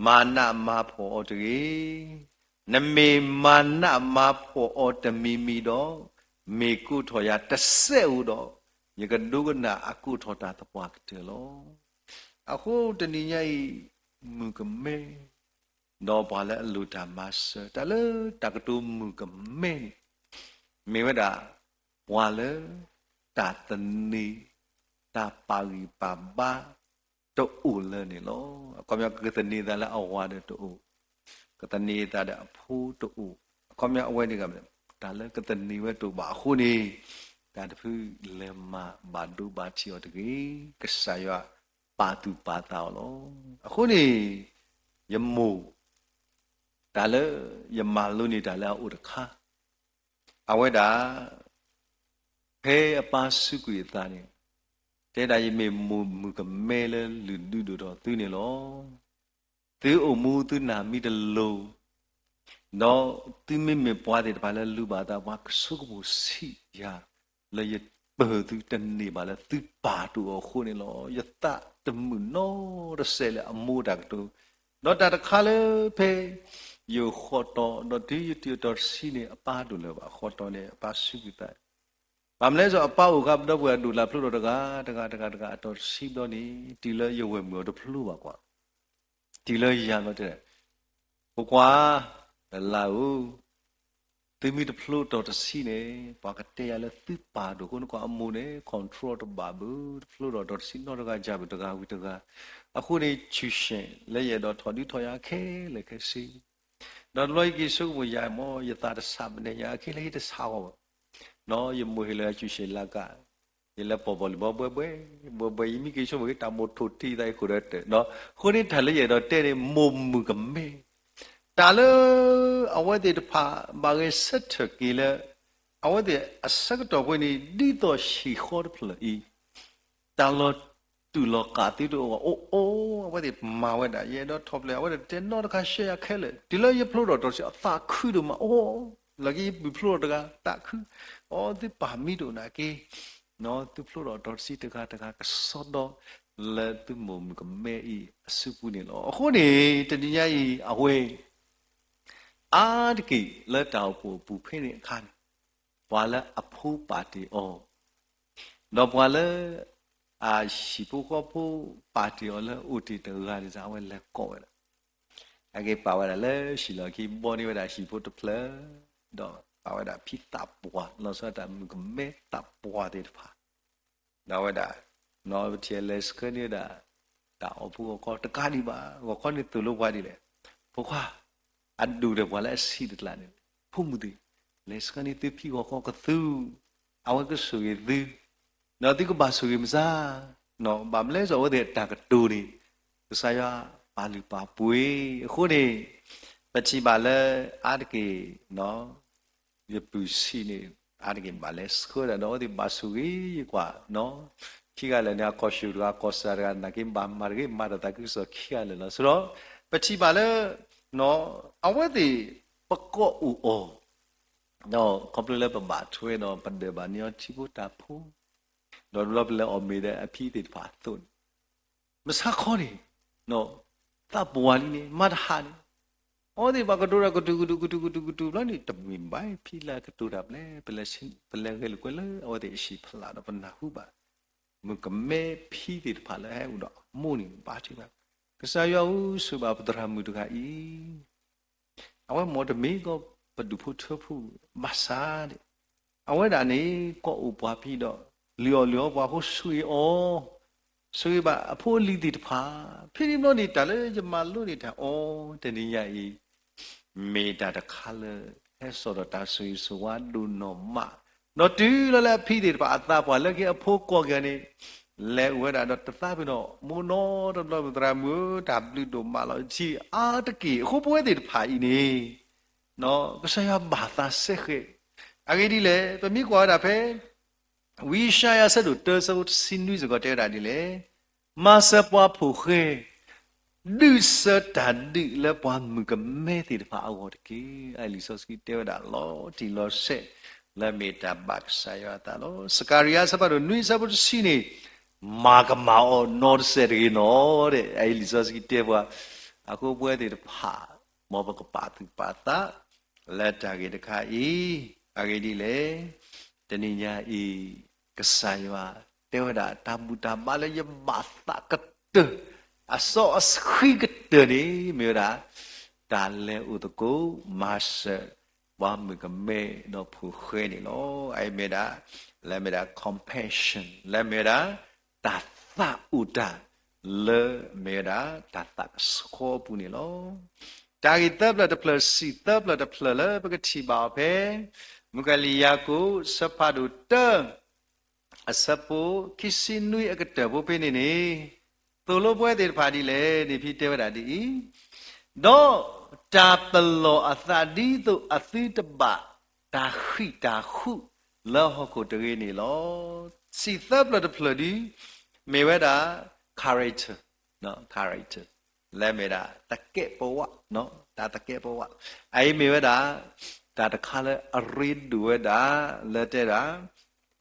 မၤနးမၤဖှီၣ်အီၤတဂ့ၤ. နမ့ၢ်မၤနးမၤဖှီၣ်အီၤတမံၤမံၤဒီး, မ့ၢ်ကိးထီၣ်ယၤတစဲးဧိၤဒီး, ယကဒိကနၣ်အကိးထီၣ်တၢ်သပှၢ်ကတၢၢ်လီၤ. အဃိတနံၤညါအံၤ, မုၣ်ကမဲ ဒီးပှၤလၢအလိၣ်တၢ်မၤစၢၤ တၢ်လၢတၢ်ကတိၤမုၣ်ကမဲန့ၣ် မ့ၢ်ဝဲဒၣ် ပှၤလၢ တၢ်သန့ၤ တၢ်ပာ်ဂံၢ်ပာ်ဘါတအိၣ်လၢၤန့ၣ်လီၤ. အခီပညီ ကသန့ၤသးလၢအဝၤဒီးတအိၣ်, ကသန့ၤသးဒီးအဖိတအိၣ်, အခီပညီအဝဲန့ၣ် တၢ်လၢကသန့ၤဝဲတအိၣ်ဘၣ်အဃိန့ၣ်, တၢ်တဖုလဲၤမၤဘၣ်ဒိဘၣ်ထံးအီၤတဂ့ၤ, ကစၢ်ယွၤပာ်သူၣ်ပာ်သးအီၤလီၤ. အဃိန့ၣ် ယမိၢ် တၢ်လၢယမၤလိန့ၢ်တၢ်လၢအအိၣ်တခါ, အဝဲဒၣ် ဖဲအပၢ်စူးကွံာ်အသးန့ၣ်, တဲဒၣ်ယမ့ၢ်မိၢ်မုၣ်ကမဲလၢလုၢ်ဒုးဒိၣ်ထီၣ်သုန့ၣ်လီၤ. သုအိၣ်မူသုနၢ်မံတလိၤ, ဒီးသုမ့မ့ၢ်ပှၤသ့ၣ်တဖၣ်လၢလူၤဘၣ်သး ပှၤကဆိကမိၣ်ဆံးယၤ လၢယပၢၢ်သုတန့ၢ်ဘၣ်လၢသုပာ်တအိၣ်အဃိန့ၣ်လီၤ. ယသးတမုာ်နီတစဲးလၢအမိၢ်တၢ်ကတိၤ, ဒီးတၢ်တခါလၢဖဲ ယဃီတီဒီးတုၤယတုၤအတီၤတဆံန့ၣ် အပၢ်ဒိၣ်လၢၤဘၣ်, ဃီတီန့ၣ် အပၢ်စူၢ်က့ၤသး, ဘၣ်မနုၤလဲၣ် စီၤအပၢ်အိၣ်ဃာ်ပဒီပုၢ်ဝဲၢ်ဒိၣ်လၢဖျိထီၣ်တဂၤ တဂၤ တဂၤ တဂၤ အတီၤတဆံဘျီန့ၣ် တုၤလၢယဝဲၢ်မုၣ်အီၤတဖျိဘၣ်ကွၢ်, တုၤလၢယၤဘျီတဲ ဖိခွါ, လၢ်ဧၢ, သုမ့ၢ်တဖျိတီၤတဆံန့ၣ် ပှၤကတဲယၤလၢသုပၢ်ဒိၣ်အဃိန့ၣ် ကွၢ်အမိၢ်န့ၣ် control တဘၣ်ဘၣ်, တဖျိထီၣ်တီၤတဆံနီတဂၤယၤဘၣ် တဂၤဝံၤတဂၤ, အဃိန့ၣ် ဆူၣ်ရှဲး လၢယအဲၣ်ဒိးထီၣ်ဒုးထီၣ်ယၤခဲလၢာ်ခဲဆ့ ဒီးတဘျီယက့ၤဆိကမိၣ်ယၤမ့ၢ် ယသးတဆးပနဲၣ်ညါ အခဲလၢာ်ဟ့ၣ်တဆးဂီၢ်ဘၣ်, ယမိၢ်ဟ့ၣ်လၢဆူၣ်ရှဲးလၢက, ယလဲၤပိာ်ဘီၣ်လံၤဘီဘှဲဘှဲ, ဘှဲဘှဲ ယမ့ၢ်က့ၤဆိကမိၣ်က့ၤ တၢ်မိၣ်ထိၣ်တံၢ်သးအံၤဃိဒီးတၢ်, အဃိန့ၣ်တၢ်လၢယအဲၣ်ဒိးတဲန့ၣ် မိၢ်မုၣ်ကမဲ, တၢ်လၢ အဝဲသ့ၣ်တဖၣ် ဘၣ်ဂဲၤဆၢထၢၣ်က့ၤလၢ အဝဲသ့ၣ်အဆၢကတီၢ်ပှဲၤန့ၣ် ဒ်သိးဟံၣ်ဃီတဖျၢၣ်အံၤ တၢ်လီၤတူာ်လီၤကာ်သုတအိၣ်ဘၣ်, အိၣ်အိၣ် အဝဲသ့ၣ်မၤဝဲဒၣ် ယအဲၣ်ဒိးထီၣ်ဖျဲး အဝဲသ့ၣ်တဲနီတခါရှဲယၤခဲလၢာ် တုၤလၢယဖျိထီၣ်တီၤတဆံ အသးခုဒိၣ်မး အိၣ်, လၢကယပုၢ်ဖျိထီၣ်တဂၤ သးခု, အိၣ် သုပၢ်မံဒိၣ်နၤက့ၤ, သုဖျိထီၣ်တီၤတဆံတဂၤတဂၤ ကစီဒီလၢသုမိၢ်မုၣ်ကမဲအံၤအစုပူၤန့ၣ်လီၤ. အဃိန့ၣ် တနံၤညါအံၤ အဝဲ အါတက့ၢ်လၢတၢ်အိၣ်ဖှိၣ်အပူၤဖဲန့ၣ်အခါန့ၣ် ပှၤလၢအဖိပာ်တ့ၢ်အီၤ, ဒီးပှၤလၢ အဟံၣ်ဖိဃီဖိပာ်တ့ၢ်အီၤလၢအိၣ်တ့ၢ်တဂၤန့ၣ် အဝဲလဲၤကိးဝဲဒၣ်, အက့ၤပာ်ဝဲဒၣ်လၢဟံၣ်လီၢ်ခံ ဘီန့ၢ်ဝဲဒၣ်ဟံၣ်ဖိတဖျၢၣ်, ဒီးပာ်ဝဲဒၣ်ဖံသးပှၢ် လီၤဆီဒၣ်တၢ်မုၣ်ကမဲသးပှၢ်သ့ၣ်တဖၣ် ဒီးအဝဲဒၣ် ပထံၣ်လဲၤဆှၢန့ၢ်ဝဲဒၣ် တၢ်အီၣ်ဖိအီၣ်ကီတကးဒံးဘၣ်, ဂီၤခီန့ၣ်သိၣ်လိပှၤဒ်လဲၣ်, ဖိခွါ, အဒိၣ်ဒီးပှၤလၢအဆံးတကျါန့ၣ်, ဖိမုၣ်သ့ၣ်, လဲၤဆှၢန့ၢ်သုဖံဂီၤခီကသူ, အဝဲကဆိၣ်ဂ့ၤသု, ဒီးသုကဘၣ်ဆိၣ်ဂ့ၤမစါ, ဘၣ်မနုၤလဲၣ် အဝဲသ့ၣ်အတၢ်ကတိၤန့ၣ် ကစၢ်ယွၤပာ်လုၢ်ပာ်ပှ့ၤအဃိန့ၣ်, ပထံၣ်ဘၣ်လၢ အါတက့ၢ် ယပုၢ်ဆံးန့ၣ် အါတက့ၢ်ဘၣ်လဲၤဆှၢဒၣ်ဒီး အဝဲသ့ၣ်ဘၣ်ဆိၣ်ဂ့ၤယကွၢ်, ခံဂၤလၢာ်န့ၣ် အခီၣ်ဆူၣ်တဂၤကီၢ်စဲၣ်တဂၤ နာ်က့ဘၣ်မၤတဂ့ၤ မၤတၢ်သးခုကစီၣ်ခံဂၤလၢာ်လီၤ. ဆိုတော့ ပထံၣ်ဘၣ်လၢ အဝဲသ့ၣ် ပကိးအိၣ်အီၤ ဒီးခီဖျိလၢပဘၣ်ထွဲဒီး ပဒၢးဘၣ်န့ၢ်အီၤထံဖိတၢ်ဖိ, ဒီးတဘျီပလဲၤအီၣ်မ့ၤဒီးအဖံသ့ၣ်တဖၣ်အသိးန့ၣ်, မဆါခီန့ၣ် သးပှၢ်လံန့ၣ် မၤတဟးန့ၣ်, အဝဲသ့ၣ်ဘၣ်ကတိၤတၢ်ကတုၤကတုၤကတုၤကတုၤကတုၤဘျီန့ၣ် တမ့ၢ်ဘၣ် ဖံလၢကတိၤတၢ်ဘျဲၣ် ပလဲၤဂဲၤလိာ်ကွဲလၢအဝဲသ့ၣ်အဟံၣ်ဖျါဒီးပနၢ်ဟူဘၣ် မုၣ်ကမဲဖံသ့ၣ်တဖၣ်လၢဟဲအိၣ်ဒီးအမိၢ်န့ၣ် ဘါထုကဖၣ်, ကစၢ်ယွၤဧၢ ဆိၣ်ဂ့ၤဘၣ်ပသရၣ်မုၣ်တဂၤအံၤ အဝဲမ့ၢ်တမ့ၢ်ကီးပဒူၣ်ဖိထၢဖိ ဘၣ်ဆၣ်န့ၣ် အဝဲဒၣ်န့ၣ် ကိးအိၣ်ပှၤဖံဒီး လုၢ်အီၣ်လုၢ်အီပှၤအဃိ ဆိၣ်ဂ့ၤအီၤ, ဆိၣ်ဂ့ၤဘၣ်အဖိအလံၤသ့ၣ်တဖၣ်, ဖဲန့ၣ်ဘျီန့ၣ် တၢ်လၢယမၤလိန့ၢ်တၢ်အီၤ တနံၤညါအံၤ မ့ၢ်တၢ်တခါလၢ ဟဲစိာ်ဒီးတၢ်ဆိၣ်ဂ့ၤဆိၣ်ဝါဒိၣ်နီၢ်မး, ဒီးတုၤလီၤလၢအဖံသ့ၣ်တဖၣ်အသးပှၢ်လၢခံအဖိကိးက့ၤန့ၣ် လဲၤအိၣ်ဝဲဒၣ်ဒီးတသးပ့ၤနီၣ် မိၢ်နီတဘျီပသရၣ်မုၣ်ဧၢ တၢ်ဘျုးဒိၣ်မးလီၤ ထံၣ်အါတက့ၢ် အဃိပဝဲသ့ၣ်တဖၣ်အံၤန့ၣ် ကစၢ်ယွၤဘၣ်သးစဲဃဲး, အဂ့ၢ်ဒ်လဲၣ် ပမ့ၢ်ကွၢ်ဝဲဒၣ်ဖဲ ဝံယၡါယၤအဆၢဒိၣ်တၢ အဆၢဖိတဆံနွံစ့ၢ်ကီးတဲဝဲဒၣ်ဒ်လဲၣ်, မၤစၢၤပှၤဖိၣ်ဃဲ ဒုးဆၢတၢ်ဒုးလၢပှၤမုၣ်ကမဲသ့ၣ်တဖၣ်အဂီၢ်တက့ၢ်. အအံၤလံာ်စီဆှံတဲဝဲဒၣ်လီၤတံၢ်လီၤဆဲး လၢအမ့ၢ်တၢ်ဘၣ်ကစၢ်ယွၤအသးလီၤ. စကၤရယၤအဆၢဖးဒိၣ်နွံအဆၢဖိတဆံန့ၣ်, မၤကမၣ်အီၤနီတစဲးတဂ့ၤနီၤ, အအံၤလံာ်စီဆှံတဲပှၤ, အဃိပဝဲသ့ၣ်တဖၣ် မ်ပကပာ်သူၣ်ပာ်သး လၢတၢ်ဂ့ၢ်တခါအံၤ, အဂ့ၢ်ဒ်လဲၣ်, တနံၤညါအံၤ ကစၢ်ယွၤတဲဝဲဒၣ် တၢ်ဘူၣ်တၢ်ဘါလၢယဘၣ်သးကတၢၢ် အစီအဆှံကတၢၢ်န့ၣ် မ့ၢ်ဝဲဒၣ် တၢ်လဲၤအိၣ်သကိး မၤစၢၤ ပှၤမုၣ်ကမဲဒီးဖိၣ်ဃဲန့ၣ်လီၤ. အအံၤမ့ၢ်ဒၣ် လၢမ့ၢ်ဒၣ် compassion လၢမ့ၢ်ဝဲဒၣ် တၢ်သးအိၣ်တၢ် လၢမ့ၢ်ဝဲဒၣ် တၢ်သးကဆှီအပူၤန့ၣ်လီၤ. တၢ်ဂ့ၢ်သၢဖျၢၣ်တဖျၢၣ် စံးသၢဖျၢၣ်တဖျၢၣ်လၢပကထံၣ်ဘၣ်အီၤဖဲ မုၣ်ကီၤလံၢ်ယၤကိာ် အဆၢဖးဒိၣ်တၢ အဆၢဖိ ခံဆံနွံအကတၢၢ်ဖိဖဲန့ၣ်န့ၣ်, သိၣ်လိပဝဲသ့ၣ်တဖၣ်ဒ်လဲၣ်န့ၣ် ဖဲတဲဝဲဒၣ်ဒ်အံၤ, ဒီးတၢ်ပလီၢ်အသးဒ်သိးအသုတဘၣ်တၢ်ဃံၢ်တၢ်ဃုလၢဟီၣ်ခိၣ်တဂ့ၤန့ၣ်လီၤ. စံးသၢဖျၢၣ်တဖျၢၣ်ဒီး မ့ၢ်ဝဲဒၣ် character, character လၢမ့ၢ်ဒၣ် သကဲးပဝး, တၢ်သကဲးပဝး, အအံၤမ့ၢ်ဝဲဒၣ် တၢ်တခါလၢအရ့ဒိၣ်ဝဲဒၣ် လၢတဲဒၣ်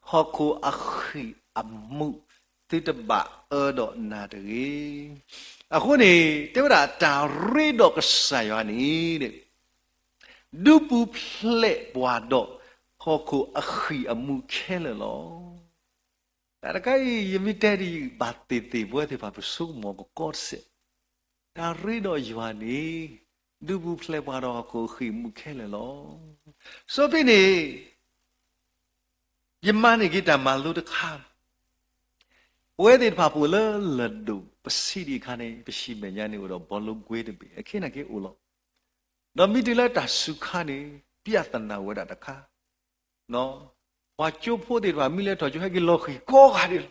ဟီၣ်ခိၣ်အဃံၢ်အမူး သုတဘၣ်အၢဒီးနၤတဂ့ၤ. အဃိန့ၣ် တဲဝဲဒၣ်တၢ်ရ့ဒီးကစၢ်ယွၤန့ၣ် ဒုးပူၤဖျဲးပှၤဒီးဟီၣ်ခိၣ်အဃံၢ်အမူးခဲလၢာ်လီၤ. တၢ်တခါအံၤ ယမ့ၢ်တဲဒ်အံၤ ဘၣ်သ့ၣ်သ့ၣ်ပဝဲသ့ၣ်တဖၣ်ပဆိကမိၣ်ကကီတစဲး, တၢ်ရ့ဒီးယွၤန့ၣ် ဒုးပူၤဖျဲးပှၤဒီးဟီၣ်ခိၣ်အဃံၢ်အမူးခဲလၢာ်လီၤ. ဆိဖဲန့ၣ် ယမၤန့ၢ်က့ၤတၢ်မၤလိတခါ, ပဝဲသ့ၣ်တဖၣ်ပအိၣ်လၢလၢၢ်ဒိၣ် ပစံးဒံးအခါန့ၣ် ပဟံၣ်မဲာ်ညါန့ၣ်အိၣ်ဒီးဘီလိကွ့တဘ့ၣ် အခဲနာ်က့အိၣ်လီၤ. ဒီးမ့ၢ်တုၤလၢတၢ်စူၤခါန့ၣ် ပျၢ်သနာ်ဝဲဒၣ်တခါ, ပှၤကၠိဖိသ့ၣ်တဖၣ် မ့ၢ်လဲၤထီၣ်ကၠိဟဲက့ၤလီၤဃံၤကိးဂၤဒဲးလီၤ.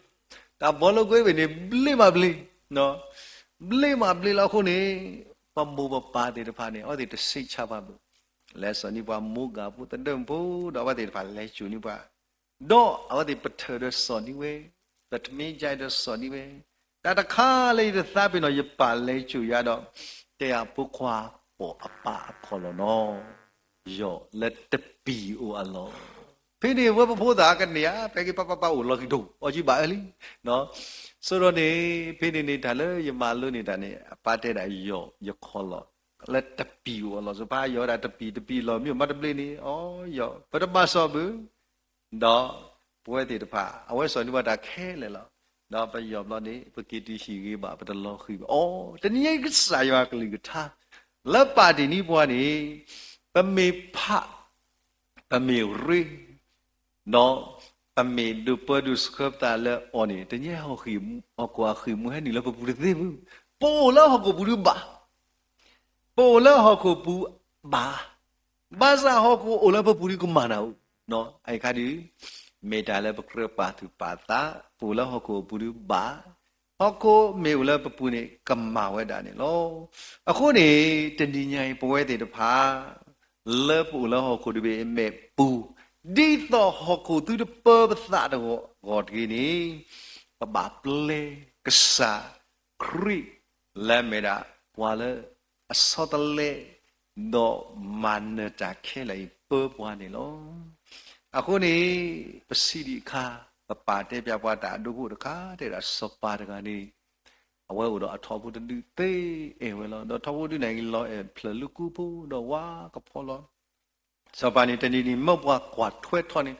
တၢ်ဘီလိကွ့တဘ့ၣ်န့ၣ် ဘျ့မးဘျ့, ဘျ့မးဘျ့လီၤအဃိန့ၣ် ပမိၢ်ပပၢ်သ့ၣ်တဖၣ်န့ၣ် အဝဲသ့ၣ်တစိတ်ချပါဘူး, လဲၤစိာ်န့ၢ်ပှၤမိၢ်ဂၤဖိသဒၢၣ်ဖိ ဒီးအဝဲသ့ၣ်တဖၣ်လဲၤစိာ်န့ၢ်ပှၤ, ဒီးအဝဲသ့ၣ်ပထၢၣ်ဒီးစိာ်န့ၢ်ဝဲ, ပထမ့ၢ်ကဲဒီးစိာ်န့ၢ်ဝဲ, တၢ်တခါလၢယတသးပ့ၤနီၣ် ယပၢ်လဲၤစိာ်ယၤဒီး တဲယၤဖိခွါ ပိာ်အပၢ်အဖီလာ်နီၤ, ယီၢ်လၢတပံၤအိၣ်အလီၢ်, ဖဲန့ၣ်ဝဲပဖိသၣ်ကန့ၢ်ဧါ ဖဲက့ၤပၢ်ပၢ်ပၢ်အိၣ်လီၤဃံၤဒိၣ် အီၣ်ကံဘၣ်အၢလံ, ဆိဒီးန့ၣ် ဖဲန့ၣ်န့ၣ် တၢ်လၢယမၤလိန့ၢ်တၢ်န့ၣ် အပၢ်တဲဒၣ်ယီၢ်ယခီၣ်လီၢ် လၢတပံၤအိၣ်အလီၢ် စီၤပၤယီၢ်ဝဲဒၣ်တပံၤ တပံၤလီၢ်မ့ၢ်မၤတဘျ့န့ၣ် အီ ယီၢ် ပတဘၣ်စီၣ်ဘၣ် ဒီးပဝဲသ့ၣ်တဖၣ် အဝဲစိာ်န့ၢ်ပှၤတၢ်ခဲလၢာ်လီၤ. ဒီးပယီၢ်ဘျီန့ၣ် ပက့ၤတုၤဟံၣ်ဂ့ၤဘၣ် ပတလီၤဃံၤဘၣ်. အီ တနံၤညါအံၤကစၢ်ယွၤကလုၢ်ကထါ လၢပာ်တ့ၢ်န့ၢ်ပှၤန့ၣ် ပမ့ၢ်ဖး ပမ့ၢ်ရ့ ဒီးပမ့ၢ်ဒိးပၢဒိးဆှၢပသးလၢအီၤန့ၣ် တနံၤညါအံၤ ဟီၣ်ခိၣ်အဃံၢ်မူးဟဲနုာ်လၢပပူၤတသ့ဘၣ်. ပအိၣ်လၢဟီၣ်ခိၣ်ပူၤဒုးဘၣ် ပအိၣ်လၢဟီၣ်ခိၣ်ပူၤဘၣ်, ဘၣ်ဆၣ်ဟီၣ်ခိၣ်အိၣ်လၢပပူၤဒုးကမၣ်နၤဧိၤ, အံၤခါဒုး မ့ၢ်တၢ်လၢပကြၢးပာ်သူၣ်ပာ်သး, ပအိၣ်လၢဟီၣ်ခိၣ်အပူၤဒုးဘၣ်, ဟီၣ်ခိၣ်မ့ၢ်အိၣ်လၢပပူၤန့ၣ် ကမၣ်ဝဲဒၣ်န့ၣ်လီၤ. အဃိန့ၣ် တနံၤညါအံၤ ပဝဲသ့ၣ်တဖၣ် လၢပအိၣ်လၢဟီၣ်ခိၣ်တဘ့ၣ်အမဲာ်ပူၤ, ဒ်သိးဟီၣ်ခိၣ်သုတပၢပသးတဂီၢ်တဂ့ၤန့ၣ်, ပဘၣ်ပျဲကစၢ်ခရံာ် လၢအမ့ၢ်ဒၣ်ပှၤလၢအဆီတလဲ ဒီးမၤနၢၤတၢ်ခဲလၢာ်အံၤပၢပှၤန့ၣ်လီၤ. အဃိန့ၣ် ပစံးဒံးအခါ ပပၢ်တဲပၠးပှၤတၢ်အဒိဖိတခါ တဲဒၣ်စီၤပၤတဂၤန့ၣ် အဝဲအိၣ်ဒီးအထီဘိတဒုသ့အဲၣ်ဝဲလီၤ. ဒီးထီဘိတဒုန့ၣ် လီၤအဲၣ်ဖျၢၣ်လၢကူဖိဒီးဝါကဖီလီၤ. စီၤပၤန့ၣ် တနံၤန့ၣ် မၢပှၤကွၢ်ထွဲထီၣ်န့ၣ်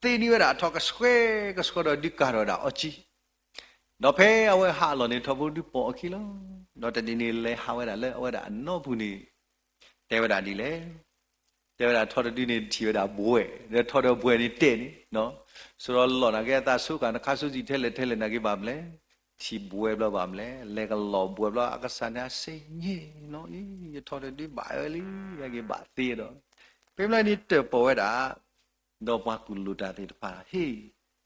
သ့န့ၢ်ဝဲဒၣ်အထီကဆှဲကဆှီဒီးဒုးကၢ်ထီၣ်ဝဲဒၣ်အီကၠံ ဒီးဖဲအဝဲဟးအလီၢ်န့ၣ် ထီဘိတဒုပိာ်အခံလီၤ. ဒီးတနံၤန့ၣ် လဲၤဟးဝဲဒၣ်လၢအဝဲဒၣ်အနီၢ်ပူၤန့ၣ် တဲဝဲဒၣ်ဒ်လဲၣ်. တဲဝဲဒၣ်ထီတဒုန့ၣ်ထံၣ်ဝဲဒၣ်ဘှဲၣ်, ဒီးထီဒီးဘှဲၣ်န့ၣ်တဲာ်န့ၣ်, ဆိဒီးလီၢ်နာ်က့အသးဆိကမိၣ် နခါဆူးစံၣ်ထဲလဲၣ်ထဲလဲၣ်နာ်က့ဘၣ်မလဲၣ်, ထံၣ်ဘှဲၣ်ဘျီဘၣ်မလဲၣ်, လဲၤကလီၤဘှဲၣ်ဘျီ အကစၢ်န့ၣ်အစ့ညဲၣ်နီၤ, ယထီတဒုဘၣ်ဝဲလံ, ယကဘၣ်သ့ဒီး, ဖဲမလဲၣ်န့ၣ်တၢၣ်ပီၣ်ဝဲဒၣ် ဒီးပှၤကူၣ်လိာ်တၢ်သ့ၣ်တဖၣ် ဟ့ၣ်,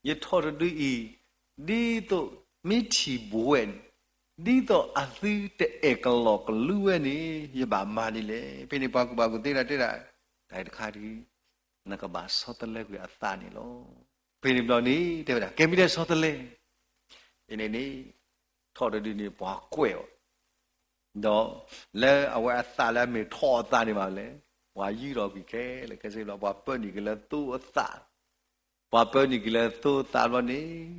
ယထီတဒုအံၤ, ဒ်သိးမ့ၢ်ထံၣ်ဘှဲၣ်န့ၣ်, ဒ်သိးအသုတအဲၣ်ကလီၤကလူဝဲန့ၣ် ယဘၣ်မၤဒ်လဲၣ်. ဖဲန့ၣ်ပှၤကူၣ်ဘၣ်ကူၣ်သ့တၢ်တဲဒၣ်, တၢ်တခါဒုး နကဘၣ်ဆီတလဲကွံာ်အသးန့ၣ်လီၤ. ဖဲန့ၣ်ဘျီန့ၣ် တဲဝဲဒၣ် ကဲမ့ၢ်တဲဆီတလဲ, အန့ၣ်န့ၣ် ထီတဒုန့ၣ်ပှၤကွဲးအီၤ ဒီးလၢအဝဲအသးလၢအမ့ၢ်ထီအသးန့ၣ်ဘၣ်လဲၣ်, ပှၤယူၢ်ထီၣ်ကွံာ်ခဲလၢာ်ခဲဆ့ဘျီ ပှၤပၢနုာ်က့ၤလၢသိအသး, ပှၤပၢနုာ်က့ၤလၢသိအသးဘျီန့ၣ်,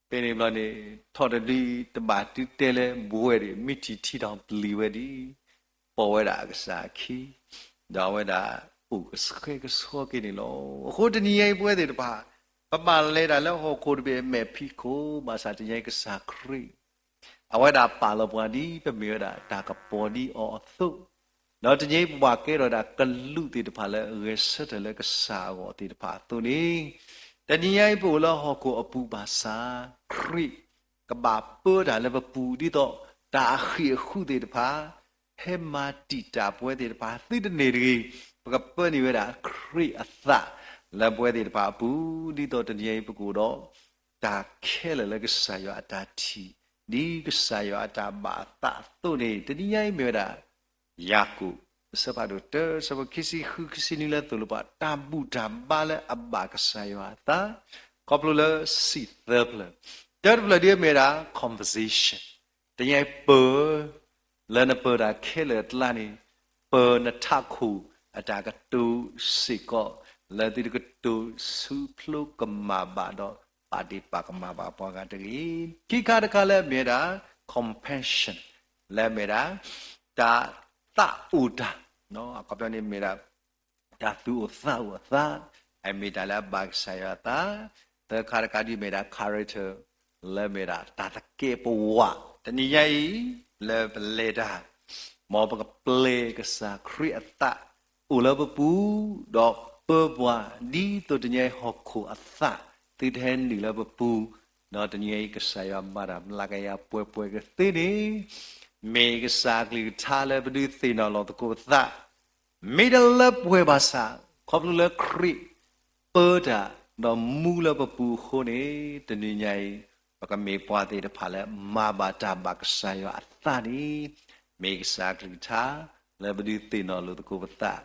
ဖဲန့ၣ်ဘျီန့ၣ် ထီတဒုတဘၣ်တုၤတဲလၢဘှဲၣ်ဒံး မ့ၢ်ထံၣ်ထံထီၣ်ပျံၤဝဲဒံး, ပိာ်ဝဲဒၣ်အကစၢ်အခံ, ဒီးအဝဲဒၣ်အိၣ်ကဆှဲကဆှီက့ၤန့ၣ်လီၤ. အဃိတနံၤညါအံၤပဝဲသ့ၣ်တဖၣ် ပဘၣ်လဲၤတၢ်လၢဟီၣ်ခိၣ်တဘ့ၣ်အမဲာ်ဖံးခိၣ် ဘၣ်ဆၣ်တနံၤညါအံၤကစၢ်ခရံာ် အဝဲဒၣ်ပာ်လီၤပှၤဒ်ပမ့ၢ်ဝဲဒၣ်တၢ်ကပီၤဒ်အီၤအသိး, ဒီးတနံၤညါအံၤပပှၤကဲထီၣ်ဒၣ်ကလူးသ့ၣ်တဖၣ်လၢအဂဲၤဆၢထၢၣ်လၢကစၢ်အဂီၢ်သ့ၣ်တဖၣ်အသိးန့ၣ်, တနံၤညါအံၤပအိၣ်လၢဟီၣ်ခိၣ်အပူၤဘၣ်ဆၣ် ခရံာ်ကဘၣ်ပၢတၢ်လၢပပူၤ ဒ်သိးတၢ်အဃံၢ်အဃုသ့ၣ်တဖၣ် ဟဲမၤတံာ်တာ်ပဝဲသ့ၣ်တဖၣ် သုတန့ၢ်တဂ့ၤ, ပကပၢနုာ်ဝဲဒၣ်ခရံာ်အသးလၢပဝဲသ့ၣ်တဖၣ်အပူၤ, ဒ်သိးတနံၤညါအံၤပကအိၣ်ဒီး တၢ်ခဲလၢာ်လၢကစၢ်ယွၤအတၢ်ထံၣ်, ဒ်ကစၢ်ယွၤအတၢ်ဘၣ်အသးအသိးန့ၣ်, တနံၤညါအံၤမ့ၢ်ဝဲဒၣ် ယၤကိာ် အဆၢဖးဒိၣ်တၢ အဆၢဖိခံဆံဃု ခံဆံနွံလၢသိၣ်လိပှၤ တၢ်ဘူၣ်တၢ်ဘါလၢအဘၣ်ကစၢ်ယွၤအသး, ခီဖျိလၢစံးသၢဖျၢၣ်, တၢတဖျၢၣ်ဒ်အမ့ၢ်ဝဲဒၣ် conversation, တနံၤညါအံၤပၢ လၢနပၢတၢ်ခဲလၢာ်အကျါန့ၣ်, ပၢနထးခိၣ်အတၢ်ကတိၤစ့ၢ်ကီး လၢသုတကတိၤဆူဖျိကမၣ်ဘၣ်ဒီး ပာ်ဒ့ၣ်ပာ်ကမၣ်ဘၣ်ပှၤဂၤတဂ့ၤ. ခံခါတခါလၢအမ့ၢ်ဝဲဒၣ် compassion, လၢအမ့ၢ်ဝဲဒၣ် တၢ်သးအိၣ်တၢ်, အခီပညီန့ၣ်မ့ၢ်ဝဲဒၣ် တၢ်သူၣ်အိၣ်သးအိၣ်အသး, အမ့ၢ်တၢ်လၢအဘၣ်ကစၢ်ယွၤအသး, သၢခါတခါဒ်မ့ၢ်ဒၣ် character လၢမ့ၢ်ဒၣ်တၢ်သကဲးပဝး, တနံၤညါအံၤ လၢပလဲၤတၢ် မ်ပကပျဲကစၢ်ခရံာ်အသး အိၣ်လၢပပူၤ, ဒီးပၢပှၤ ဒ်သိးတနံၤညါအံၤဟီၣ်ခိၣ်အသး သုတဟဲနုာ်လၢပပူၤ, ဒီးတနံၤညါအံၤ ကစၢ်ယွၤမၤတၢ်မျးကယၤပှဲၤပှဲၤကသ့န့ၣ်, မ့ၢ်ကစၢ်အကလုၢ်ကထါလၢပဒုးသ့ၣ်နီၣ်လိာ်သကိးပသး, မ့ၢ်တလၢပှဲၤဘၣ်ဆၣ် ခီဖျိလၢခရံာ်ပၢတၢ် ဒီးမူလၢပပူၤအဃိန့ၣ်, တနံၤညါအံၤ ပကမ့ၢ်ပှၤသ့ၣ်တဖၣ်လၢမၤဘၣ်တၢ်ဘၣ်ကစၢ်ယွၤအသးန့ၣ်, မ့ၢ်ကစၢ်အကလုၢ်ကထါ လၢပဒုးသ့ၣ်နီၣ်လိာ်သကိးပသး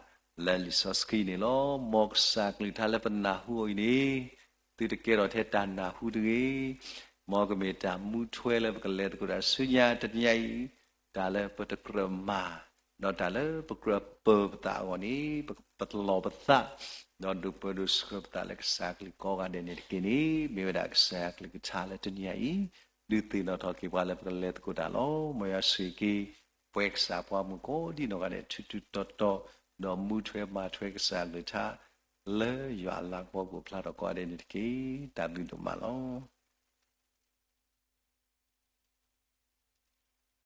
လၢလံာ်စီဆှံန့ၣ်လီၤ. မ်ကစၢ်အကလုၢ်ကထါလၢပနၢ်ဟူအီၤအံၤန့ၣ်, သုတကဲထီၣ်ထဲတၢ်နၢ်ဟူတဂ့ၤ, မ်ကမ့ၢ်တၢ်မူထွဲလၢပကလဲၤသကိးတၢ်ဆူညါတနံၤညါအံၤ, တၢ်လၢပတကြၢးမၤ, ဒီးတၢ်လၢပကြၢးပၢပသးအဂီၢ်န့ၣ်, ပလီၢ်ပသး, ဒီးဒိးပၢဒိးဆှၢပသးလၢကစၢ်အကလုၢ်ကိးဂၤဒဲးန့ၣ်တက့ၢ်န့ၣ်, မ့ၢ်ဝဲဒၣ်ကစၢ်အကလုၢ်ကထါလၢတနံၤညါအံၤ, ဒုးသ့ၣ်နီၣ်ထီၣ်က့ၤပှၤလၢပကလဲၤသကိးတၢ်လီၤ. မ်ယွၤဆိၣ်ဂ့ၤက့ၤ ပှၤကစၢ်ပှၤမုၣ်ကိးဒံနီၢ်ဂၤဒဲး ထူးထူးတီၤတီၤ, ဒီးမူထွဲမၤထွဲကစၢ်အကလုၢ်ကထါ လၢယွၤအလၤကပီၤကအိၣ်ဖျါထီၣ်ကိးဂၤဒဲးန့ၣ်တက့ၢ်. တၢ်ဘျုးဒိၣ်မးလီၤ.